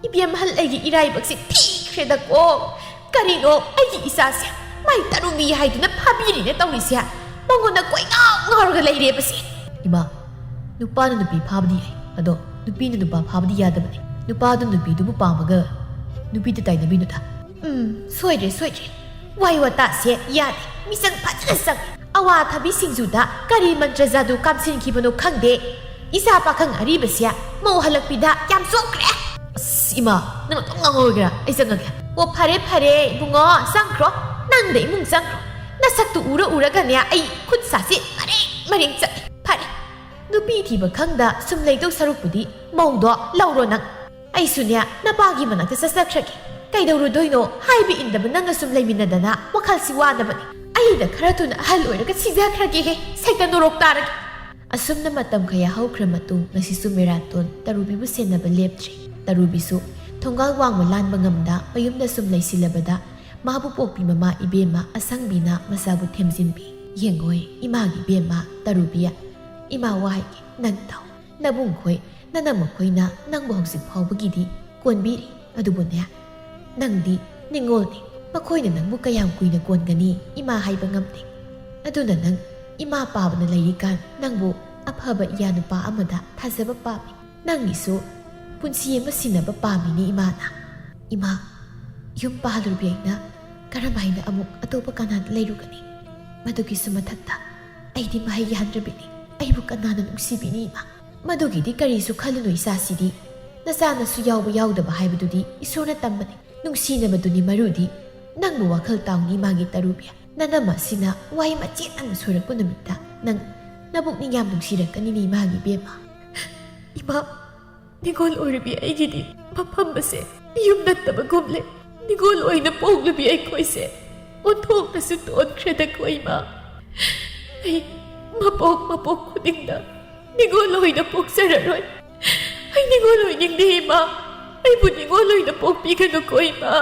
ꯏꯕꯦꯝꯍꯜ, ꯑꯩꯒꯤ ꯏꯔꯥꯏꯕꯛꯁꯦ ꯊꯤꯈ꯭ꯔꯦꯗꯀꯣ꯫ ꯀꯔꯤꯅꯣ ꯑꯩꯒꯤ ꯏꯆꯥꯁꯦ ꯃꯥꯏ ꯇꯔꯨꯕꯤ ꯍꯥꯏꯗꯨꯅ ꯐꯥꯕꯤꯔꯤꯅꯦ ꯇꯧꯔꯤꯁꯦ? ꯃꯉꯣꯟꯗ ꯀꯣꯏꯉꯥꯎ ꯉꯥꯎꯔꯒ ꯂꯩꯔꯦꯕꯁꯦ꯫ ꯏꯃꯥ, ꯅꯨꯄꯥꯅ ꯅꯨꯄꯤ ꯐꯥꯕꯗꯤ ꯌꯥꯏ, ꯑꯗꯣ ꯅꯨꯄꯤꯅ ꯅꯨꯄꯥ ꯐꯥꯕꯗꯤ ꯌꯥꯗꯕꯅꯦ꯫ ꯅꯨꯄꯥꯗꯨ ꯅꯨꯄꯤꯗꯨꯕꯨ ꯄꯥꯝꯃꯒ ꯅꯨꯄꯤꯗ ꯇꯥꯏꯅꯕꯤꯅꯨꯗ꯫ ꯎꯝ, ꯁꯣꯏꯗ꯭ꯔꯦ, ꯁꯣꯏꯗ꯭ꯔꯦ꯫ ꯋꯥꯍꯩ ꯋꯥꯇꯥꯁꯦ ꯌꯥꯗꯦ꯫ ꯃꯤꯆꯪ ꯐꯖꯅ ꯆꯪꯉꯦ꯫ ꯑꯋꯥꯊꯕꯤ ꯁꯤꯡꯖꯨꯗ ꯀꯔꯤ ꯃꯟꯇ꯭ꯔ ꯖꯥꯗꯨ ꯀꯥꯝꯁꯤꯟꯈꯤꯕꯅꯣ ꯈꯪꯗꯦ꯫ ꯏꯆꯥ ꯄꯥꯈꯪ ꯑꯔꯤꯕꯁꯦ ꯃꯧ ꯍꯜꯂꯛꯄꯤꯗ ꯌꯥꯝ ꯆꯣꯞꯈ꯭ꯔꯦ꯫ ꯑꯁ, ꯏꯃꯥ, ꯅꯪ ꯑꯗꯨꯝ ꯉꯥꯡꯍꯧꯒꯦꯔꯥ? ꯑꯩ ꯆꯪꯉꯒꯦ꯫ ꯑꯣ, ꯐꯔꯦ, ꯐꯔꯦ, ꯏꯕꯨꯡꯉꯣ, ꯆꯪꯈ꯭ꯔꯣ꯫ ꯅꯪꯗ ꯏꯃꯨꯡ ꯆꯪꯈ꯭ꯔꯣ꯫ ꯅꯁꯛꯇꯨ ꯎꯔ ꯎꯔꯒꯅꯦ ꯑꯩ ꯈꯨꯠ ꯁꯥꯁꯤ ꯃꯔꯦꯡ ꯃꯔꯦꯡ ꯆꯠꯂꯦ꯫ ꯐꯔꯦ, ꯅꯨꯄꯤ ꯊꯤꯕ ꯈꯪꯗ ꯁꯨꯝ ꯂꯩꯗꯧ ꯁꯔꯨꯛꯄꯨꯗꯤ ꯃꯧꯗꯣ ꯂꯧꯔꯣ ꯅꯪ꯫ ꯑꯩꯁꯨꯅꯦ ꯅꯄꯥꯒꯤ ꯃꯅꯥꯛꯇ ꯆꯠꯆꯈ꯭ꯔꯒꯦ꯫ ꯀꯩꯗꯧꯔꯨꯗꯣꯏꯅꯣ? ꯍꯥꯏꯕ ꯏꯟꯗꯕ ꯅꯪꯒ ꯁꯨꯝ ꯂꯩꯃꯤꯟꯅꯗꯅ ꯋꯥꯈꯜꯁꯤ ꯋꯥꯅꯕꯅꯤ꯫ ꯑꯩꯗ ꯈꯔ ꯊꯨꯅ ꯑꯍꯜ ꯑꯣꯏꯔꯒ ꯁꯤꯖꯈ꯭ꯔꯒꯦꯍꯦ꯫ ꯁꯩꯇ ꯅꯣꯔꯣꯛ ꯇꯥꯔꯒꯦ꯫ ꯑꯁꯨꯝꯅ ꯃꯇꯝ ꯈꯔ ꯍꯧꯈ꯭ꯔ ꯃꯇꯨꯡ ꯉꯁꯤꯁꯨ ꯃꯦꯔꯥꯇꯣꯟ ꯇꯔꯨꯕꯤꯕꯨ ꯁꯦꯟꯅꯕ ꯂꯦꯞꯇ꯭ꯔꯦ꯫ ꯇꯔꯨꯕꯤꯁꯨ ꯊꯣꯡꯒꯥꯜ ꯋꯥꯡꯃ ꯂꯥꯟꯕ ꯉꯝꯗ ꯃꯌꯨꯝꯗ ꯁꯨꯝ ꯂꯩꯁꯤꯜꯂꯕꯗ ꯃꯥꯕꯨ ꯄꯣꯛꯄꯤ ꯃꯃꯥ ꯏꯕꯦꯝꯃ ꯑꯁꯪꯕꯤꯅ ꯃꯆꯥꯕꯨ ꯊꯦꯝꯖꯤꯟꯕꯤ꯫ "ꯌꯦꯡꯉꯣꯏ ꯏꯃꯥꯒꯤ ꯏꯕꯦꯝꯃ ꯇꯔꯨꯕꯤ, ꯏꯃꯥ ꯋꯥ ꯍꯥꯏꯒꯦ, ꯅꯪ ꯇꯥꯎ꯫ ꯅꯕꯨꯡꯈꯣꯏ, ꯅꯅꯝꯃꯈꯣꯏꯅ ꯅꯪꯕꯨ ꯍꯧꯖꯤꯛ ꯐꯥꯎꯕꯒꯤꯗꯤ ꯀꯣꯟꯕꯤꯔꯤ꯫ ꯑꯗꯨꯕꯨꯅꯦ, ꯅꯪꯗꯤ ꯅꯤꯡꯉꯣꯜꯅꯤ꯫ ꯃꯈꯣꯏꯅ ꯅꯪꯕꯨ ꯀꯌꯥꯝ ꯀꯨꯏꯅ ꯀꯣꯟꯒꯅꯤ ꯏꯃꯥ ꯍꯥꯏꯕ ꯉꯝꯗꯦ꯫ ꯑꯗꯨꯅ ꯅꯪ ꯏꯃꯥ ꯄꯥꯕꯅ ꯂꯩꯔꯤꯀꯥꯟ ꯅꯪꯕꯨ ꯑꯐꯕ ꯏꯌꯥ ꯅꯨꯄꯥ ꯑꯃꯗ ꯊꯥꯖꯕ ꯄꯥꯝꯃꯤ꯫ ꯅꯪꯒꯤꯁꯨ ꯄꯨꯟꯁꯤ ꯑꯃ ꯁꯤꯟꯅꯕ ꯄꯥꯝꯃꯤꯅꯤ ꯏꯃꯥꯅ꯫ ꯏꯃꯥ, ꯌꯨꯝ ꯄꯥꯜꯂꯨꯔꯕꯤ ꯑꯩꯅ ꯀꯔꯝ ꯍꯥꯏꯅ ꯑꯃꯨꯛ ꯑꯇꯣꯞꯄ ꯀꯅꯥꯗ ꯂꯩꯔꯨꯒꯅꯤ? ꯃꯗꯨꯒꯤꯁꯨ ꯃꯊꯛꯇ ꯑꯩꯗꯤ ꯃꯍꯩ ꯌꯥꯟꯗ꯭ꯔꯕꯤꯅꯤ꯫ ꯑꯩꯕꯨ ꯀꯅꯥꯅ ꯅꯨꯡꯁꯤꯕꯤꯅꯤ ꯏꯃꯥ? ꯃꯗꯨꯒꯤꯗꯤ ꯀꯔꯤꯁꯨ ꯈꯜꯂꯨꯅꯨ ꯏꯆꯥꯁꯤꯗꯤ꯫ ꯅꯆꯥꯅꯁꯨ ꯌꯥꯎꯕ ꯌꯥꯎꯗꯕ ꯍꯥꯏꯕꯗꯨꯗꯤ ꯏꯁꯣꯔꯅ ꯇꯝꯕꯅꯤ꯫ ꯅꯨꯡꯁꯤꯅꯕꯗꯨꯅꯤ ꯃꯔꯨꯗꯤ꯫ ꯅꯪꯕꯨ ꯋꯥꯈꯜ ꯇꯥꯎꯅꯤ ꯏꯃꯥꯒꯤ ꯇꯔꯨꯕꯤ꯫ ꯅꯅꯝ ꯑꯁꯤꯅ ꯋꯥꯍꯩ ꯃꯆꯦꯠ ꯑꯃ ꯁꯣꯏꯔꯛꯄ ꯅꯨꯃꯤꯠꯇ ꯅꯪ ꯅꯕꯨꯛꯅꯤꯡ ꯌꯥꯝ ꯅꯨꯡꯁꯤꯔꯛꯀꯅꯤꯅꯦ ꯏꯃꯥꯒꯤ ꯏꯕꯦꯝꯃ꯫ ꯏꯃꯥ, ꯅꯤꯡꯉꯣꯜ ꯑꯣꯏꯔꯕꯤ ꯑꯩꯒꯤꯗꯤ ꯃꯐꯝ ꯑꯁꯦ ꯌꯨꯝ ꯅꯠꯇꯕꯒꯨꯝꯂꯦ꯫ ꯅꯤꯡꯉꯣꯜ ꯑꯣꯏꯅ ꯄꯣꯛꯂꯨꯕꯤ ꯑꯩꯈꯣꯏꯁꯦ ꯑꯣꯟꯊꯣꯛꯅꯁꯨ ꯇꯣꯟꯈ꯭ꯔꯦꯗꯀꯣ ꯏꯃꯥ꯫ ꯑꯩ ꯃꯄꯣꯛ ꯃꯄꯣꯛ ꯈꯨꯗꯤꯡꯗ ꯅꯤꯡꯉꯣꯜ ꯑꯣꯏꯅ ꯄꯣꯛꯆꯔꯔꯣꯏ꯫ ꯑꯩ ꯅꯤꯡꯉꯣꯜ ꯑꯣꯏꯅꯤꯡꯗꯦ ꯏꯃꯥ꯫ ꯑꯩꯕꯨ ꯅꯤꯡꯉꯣꯜ ꯑꯣꯏꯅ ꯄꯣꯛꯄꯤꯒꯅꯨꯀꯣ ꯏꯃꯥ꯫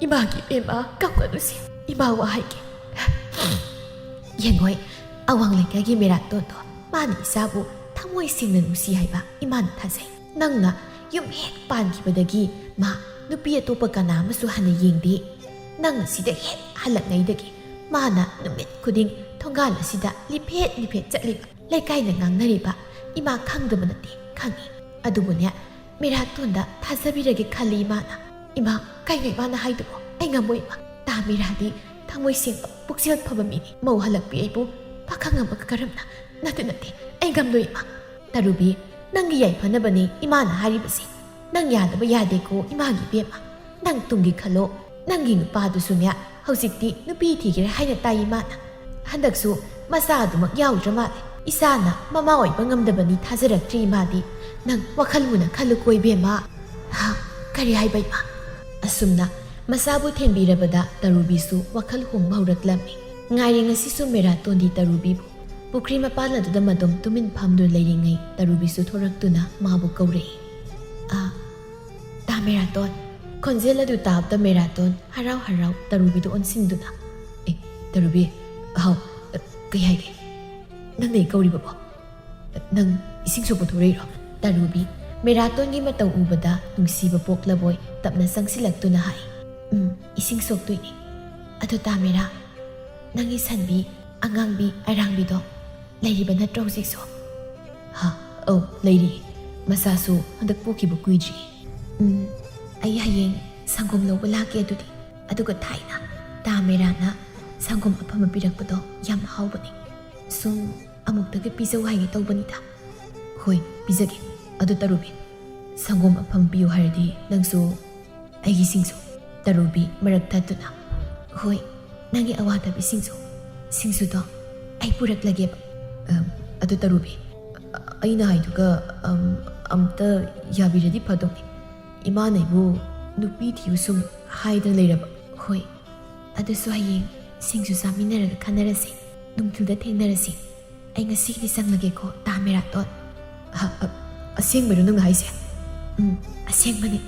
ꯏꯃꯥꯒꯤ ꯏꯕꯦꯝꯃ ꯀꯞꯀꯅꯨꯁꯦ꯫ ꯏꯃꯥ ꯋꯥ ꯍꯥꯏꯒꯦ꯫ ꯌꯦꯡꯉꯣꯏ, ꯑꯋꯥꯡ ꯂꯩꯀꯥꯏꯒꯤ ꯃꯦꯔꯥꯇꯣꯟꯗꯣ ꯃꯥꯅ ꯏꯆꯥꯕꯨ ꯊꯃꯣꯏ ꯁꯦꯡꯅ ꯅꯨꯡꯁꯤ ꯍꯥꯏꯕ ꯏꯃꯥꯅ ꯊꯥꯖꯩ꯫ ꯅꯪꯅ ꯌꯨꯝ ꯍꯦꯛ ꯄꯥꯟꯈꯤꯕꯗꯒꯤ ꯃꯥ ꯅꯨꯄꯤ ꯑꯇꯣꯞꯄ ꯀꯅꯥ ꯑꯃꯁꯨ ꯍꯟꯅ ꯌꯦꯡꯗꯦ꯫ ꯅꯪ ꯑꯁꯤꯗ ꯍꯦꯛ ꯍꯜꯂꯛꯉꯩꯗꯒꯤ ꯃꯥꯅ ꯅꯨꯃꯤꯠ ꯈꯨꯗꯤꯡ ꯊꯣꯡꯒꯥꯜ ꯑꯁꯤꯗ ꯂꯤꯐꯦꯠ ꯂꯤꯐꯦꯠ ꯆꯠꯂꯤꯕ꯫ ꯂꯩꯀꯥꯏꯅ ꯉꯥꯡꯅꯔꯤꯕ ꯏꯃꯥ ꯈꯪꯗꯕ ꯅꯠꯇꯦ, ꯈꯪꯉꯤ꯫ ꯑꯗꯨꯕꯨꯅꯦ, ꯃꯦꯔꯥꯇꯣꯟꯗ ꯊꯥꯖꯕꯤꯔꯒꯦ ꯈꯜꯂꯤ ꯏꯃꯥꯅ꯫ ꯏꯃꯥ, ꯀꯩꯅꯣ ꯏꯃꯥꯅ ꯍꯥꯏꯗꯨꯕꯣ? ꯑꯩ ꯉꯝꯃꯣꯏ ꯏꯃꯥ꯫ ꯇꯥ ꯃꯤꯔꯥꯗꯤ ꯊꯃꯣꯏ ꯁꯦꯡꯕ, ꯄꯨꯛꯆꯦꯜ ꯐꯕ ꯃꯤꯅꯤ꯫ ꯃꯧ ꯍꯜꯂꯛꯄꯤ ꯑꯩꯕꯨ ꯄꯥꯈꯪ ꯑꯃꯒ ꯀꯔꯝꯅ? ꯅꯠꯇꯦ, ꯅꯠꯇꯦ, ꯑꯩ ꯉꯝꯂꯣꯏ ꯏꯃꯥ꯫ ꯇꯔꯨꯕꯤ, ꯅꯪꯒꯤ ꯌꯥꯏꯐꯅꯕꯅꯦ ꯏꯃꯥꯅ ꯍꯥꯏꯔꯤꯕꯁꯦ꯫ ꯅꯪ ꯌꯥꯗꯕ ꯌꯥꯗꯦꯀꯣ ꯏꯃꯥꯒꯤ ꯏꯕꯦꯝꯃ꯫ ꯅꯪ ꯇꯨꯡꯒꯤ ꯈꯜꯂꯣ꯫ ꯅꯪꯒꯤ ꯅꯨꯄꯥꯗꯨꯁꯨꯅꯦ ꯍꯧꯖꯤꯛꯇꯤ ꯅꯨꯄꯤ ꯊꯤꯒꯦꯔꯥ ꯍꯥꯏꯅ ꯇꯥꯏ ꯏꯃꯥꯅ꯫ ꯍꯟꯗꯛꯁꯨ ꯃꯆꯥ ꯑꯗꯨꯃꯛ ꯌꯥꯎꯗ꯭ꯔ ꯃꯥꯜꯂꯦ꯫ ꯏꯆꯥꯅ ꯃꯃꯥ ꯑꯣꯏꯕ ꯉꯝꯗꯕꯅꯤ ꯊꯥꯖꯔꯛꯇ꯭ꯔꯤ ꯏꯃꯥꯗꯤ꯫ ꯅꯪ ꯋꯥꯈꯜ ꯃꯨꯟꯅ ꯈꯜꯂꯨꯀꯣ ꯏꯕꯦꯝꯃ꯫ ꯍꯥ? ꯀꯔꯤ ꯍꯥꯏꯕ ꯏꯃꯥ? ꯑꯁꯨꯝꯅ ꯃꯆꯥꯕꯨ ꯊꯦꯝꯕꯤꯔꯕꯗ ꯇꯔꯨꯕꯤꯁꯨ ꯋꯥꯈꯜ ꯍꯣꯡꯕ ꯍꯧꯔꯛꯂꯝꯃꯤ꯫ ꯉꯥꯏꯔꯦ ꯉꯁꯤꯁꯨ ꯃꯦꯔꯥꯇꯣꯟꯗꯤ ꯇꯔꯨꯕꯤꯕꯨ꯫ ꯄꯨꯈ꯭ꯔꯤ ꯃꯄꯥꯟ ꯑꯗꯨꯗ ꯃꯗꯣꯝ ꯇꯨꯃꯤꯟ ꯐꯝꯗꯨꯅ ꯂꯩꯔꯤꯉꯩ ꯇꯔꯨꯕꯤꯁꯨ ꯊꯣꯔꯛꯇꯨꯅ ꯃꯥꯕꯨ ꯀꯧꯔꯛꯏ꯫ "ꯑꯥ, ꯇꯥ ꯃꯦꯔꯥꯇꯣꯟ!" ꯈꯣꯟꯖꯦꯜ ꯑꯗꯨ ꯇꯥꯕꯗ ꯃꯦꯔꯥꯇꯣꯟ ꯍꯔꯥꯎ ꯍꯔꯥꯎ ꯇꯔꯨꯕꯤꯗꯨ ꯑꯣꯟꯁꯤꯟꯗꯨꯅ, "ꯑꯦ, ꯇꯔꯨꯕꯤ, ꯑꯍꯥꯎ, ꯀꯩ ꯍꯥꯏꯒꯦ? ꯅꯪꯅ ꯑꯩ ꯀꯧꯔꯤꯕꯕꯣ? ꯅꯪ ꯏꯁꯤꯡ ꯁꯣꯛꯄ ꯊꯣꯔꯛꯏꯔꯣ?" ꯇꯔꯨꯕꯤ ꯃꯦꯔꯥꯇꯣꯟꯒꯤ ꯃꯇꯧ ꯎꯕꯗ ꯅꯨꯡꯁꯤꯕ ꯄꯣꯛꯂꯕꯣꯏ ꯇꯞꯅ ꯆꯪꯁꯤꯜꯂꯛꯇꯨꯅ ꯍꯥꯏ꯫ "ꯎꯝ, ꯏꯁꯤꯡ ꯁꯣꯛꯇꯣꯏꯅꯦ꯫ ꯑꯗꯣ ꯇꯥꯃꯦꯔꯥ, ꯅꯪꯒꯤ ꯁꯟꯕꯤ ꯑꯉꯥꯡꯕꯤ ꯑꯔꯥꯡꯕꯤꯗꯣ ꯂꯩꯔꯤꯕ ꯅꯠꯇ꯭ꯔꯣ ꯍꯧꯖꯤꯛꯁꯨ?" "ꯍꯥ? ꯑꯧ, ꯂꯩꯔꯤ꯫ ꯃꯆꯥꯁꯨ ꯍꯟꯗꯛ ꯄꯣꯛꯈꯤꯕ ꯀꯨꯏꯗ꯭ꯔꯤ꯫" "ꯎꯝ, ꯑꯩ ꯍꯌꯦꯡ ꯁꯪꯒꯣꯝ ꯂꯧꯕ ꯂꯥꯛꯀꯦ ꯑꯗꯨꯗꯤ꯫ ꯑꯗꯨꯒ ꯊꯥꯏꯅ ꯇꯥꯃꯦꯔꯥꯅ ꯁꯪꯒꯣꯝ ꯑꯐꯝꯕ ꯄꯤꯔꯛꯄꯗꯣ ꯌꯥꯝ ꯍꯥꯎꯕꯅꯦ꯫ ꯁꯨꯝ ꯑꯃꯨꯛꯇꯒ ꯄꯤꯖꯧ ꯍꯥꯏꯒꯦ ꯇꯧꯕꯅꯤꯗ꯫" "ꯍꯣꯏ, ꯄꯤꯖꯒꯦ꯫ ꯑꯗꯨ ꯇꯔꯨꯕꯤ, ꯁꯪꯒꯣꯝ ꯑꯐꯝꯕ ꯄꯤꯌꯨ ꯍꯥꯏꯔꯗꯤ ꯅꯪꯁꯨ ꯑꯩꯒꯤ ꯁꯤꯡꯖꯨ꯫" ꯇꯔꯨꯕꯤ ꯃꯔꯛ ꯊꯠꯇꯨꯅ, "ꯍꯣꯏ, ꯅꯪꯒꯤ ꯑꯋꯥꯊꯕꯤ ꯁꯤꯡꯖꯨ, ꯁꯤꯡꯖꯨꯗꯣ ꯑꯩ ꯄꯨꯔꯛꯂꯒꯦꯕ꯫" "ꯑꯝ, ꯑꯗꯨ ꯇꯔꯨꯕꯤ, ꯑ-, ꯑꯩꯅ ꯍꯥꯏꯗꯨꯒ, ꯑꯝ, ꯑꯝꯇ ꯌꯥꯕꯤꯔꯗꯤ ꯐꯗꯧꯅꯤ꯫ ꯏꯃꯥꯅ ꯑꯩꯕꯨ ꯅꯨꯄꯤ ꯊꯤꯌꯨ ꯁꯨꯝ ꯍꯥꯏꯗꯅ ꯂꯩꯔꯕ꯫" "ꯍꯣꯏ, ꯑꯗꯨꯁꯨ ꯍꯌꯦꯡ ꯁꯤꯡꯖꯨ ꯆꯥꯃꯤꯟꯅꯔꯒ ꯈꯟꯅꯔꯁꯤ꯫ ꯅꯨꯡꯊꯤꯜꯗ ꯊꯦꯡꯅꯔꯁꯤ꯫ ꯑꯩ ꯉꯁꯤꯒꯤꯗꯤ ꯆꯪꯂꯒꯦꯀꯣ, ꯇꯥ ꯃꯦꯔꯥꯇꯣꯟ꯫" "ꯍ, ꯑ, ꯑꯁꯦꯡꯕꯩꯔꯣ ꯅꯪꯅ ꯍꯥꯏꯁꯦ?" "ꯎꯝ, ꯑꯁꯦꯡꯕꯅꯦ꯫"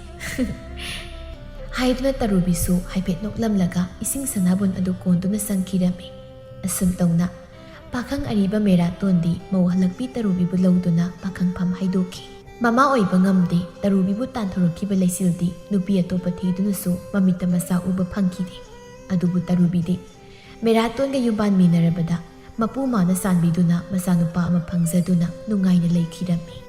ꯍꯥꯏꯗꯨꯅ ꯇꯔꯨꯕꯤꯁꯨ ꯍꯥꯏꯐꯦꯠ ꯅꯣꯛꯂꯝꯂꯒ ꯏꯁꯤꯡ ꯁꯅꯥꯕꯨꯟ ꯑꯗꯨ ꯀꯣꯟꯗꯨꯅ ꯆꯪꯈꯤꯔꯝꯃꯤ꯫ ꯑꯁꯨꯝ ꯇꯧꯅ ꯄꯥꯈꯪ ꯑꯔꯤꯕ ꯃꯦꯔꯥꯇꯣꯟꯗꯤ ꯃꯧ ꯍꯜꯂꯛꯄꯤ ꯇꯔꯨꯕꯤꯕꯨ ꯂꯧꯗꯨꯅ ꯄꯥꯈꯪꯐꯝ ꯍꯥꯏꯗꯣꯛꯈꯤ꯫ ꯃꯃꯥ ꯑꯣꯏꯕ ꯉꯝꯗꯦ, ꯇꯔꯨꯕꯤꯕꯨ ꯇꯥꯟꯊꯣꯔꯛꯈꯤꯕ ꯂꯩꯆꯤꯜꯗꯤ ꯅꯨꯄꯤ ꯑꯇꯣꯞꯄ ꯊꯤꯗꯨꯅꯁꯨ ꯃꯃꯤꯠꯇ ꯃꯆꯥ ꯎꯕ ꯐꯪꯈꯤꯗꯦ꯫ ꯑꯗꯨꯕꯨ ꯇꯔꯨꯕꯤꯗꯤ ꯃꯦꯔꯥꯇꯣꯟꯒ ꯌꯨꯝꯕꯥꯟꯃꯤꯟꯅꯔꯕꯗ ꯃꯄꯨ ꯃꯥꯅ ꯆꯥꯟꯕꯤꯗꯨꯅ ꯃꯆꯥꯅꯨꯄꯥ ꯑꯃ ꯐꯪꯖꯗꯨꯅ ꯅꯨꯡꯉꯥꯏꯅ ꯂꯩꯈꯤꯔꯝꯃꯤ꯫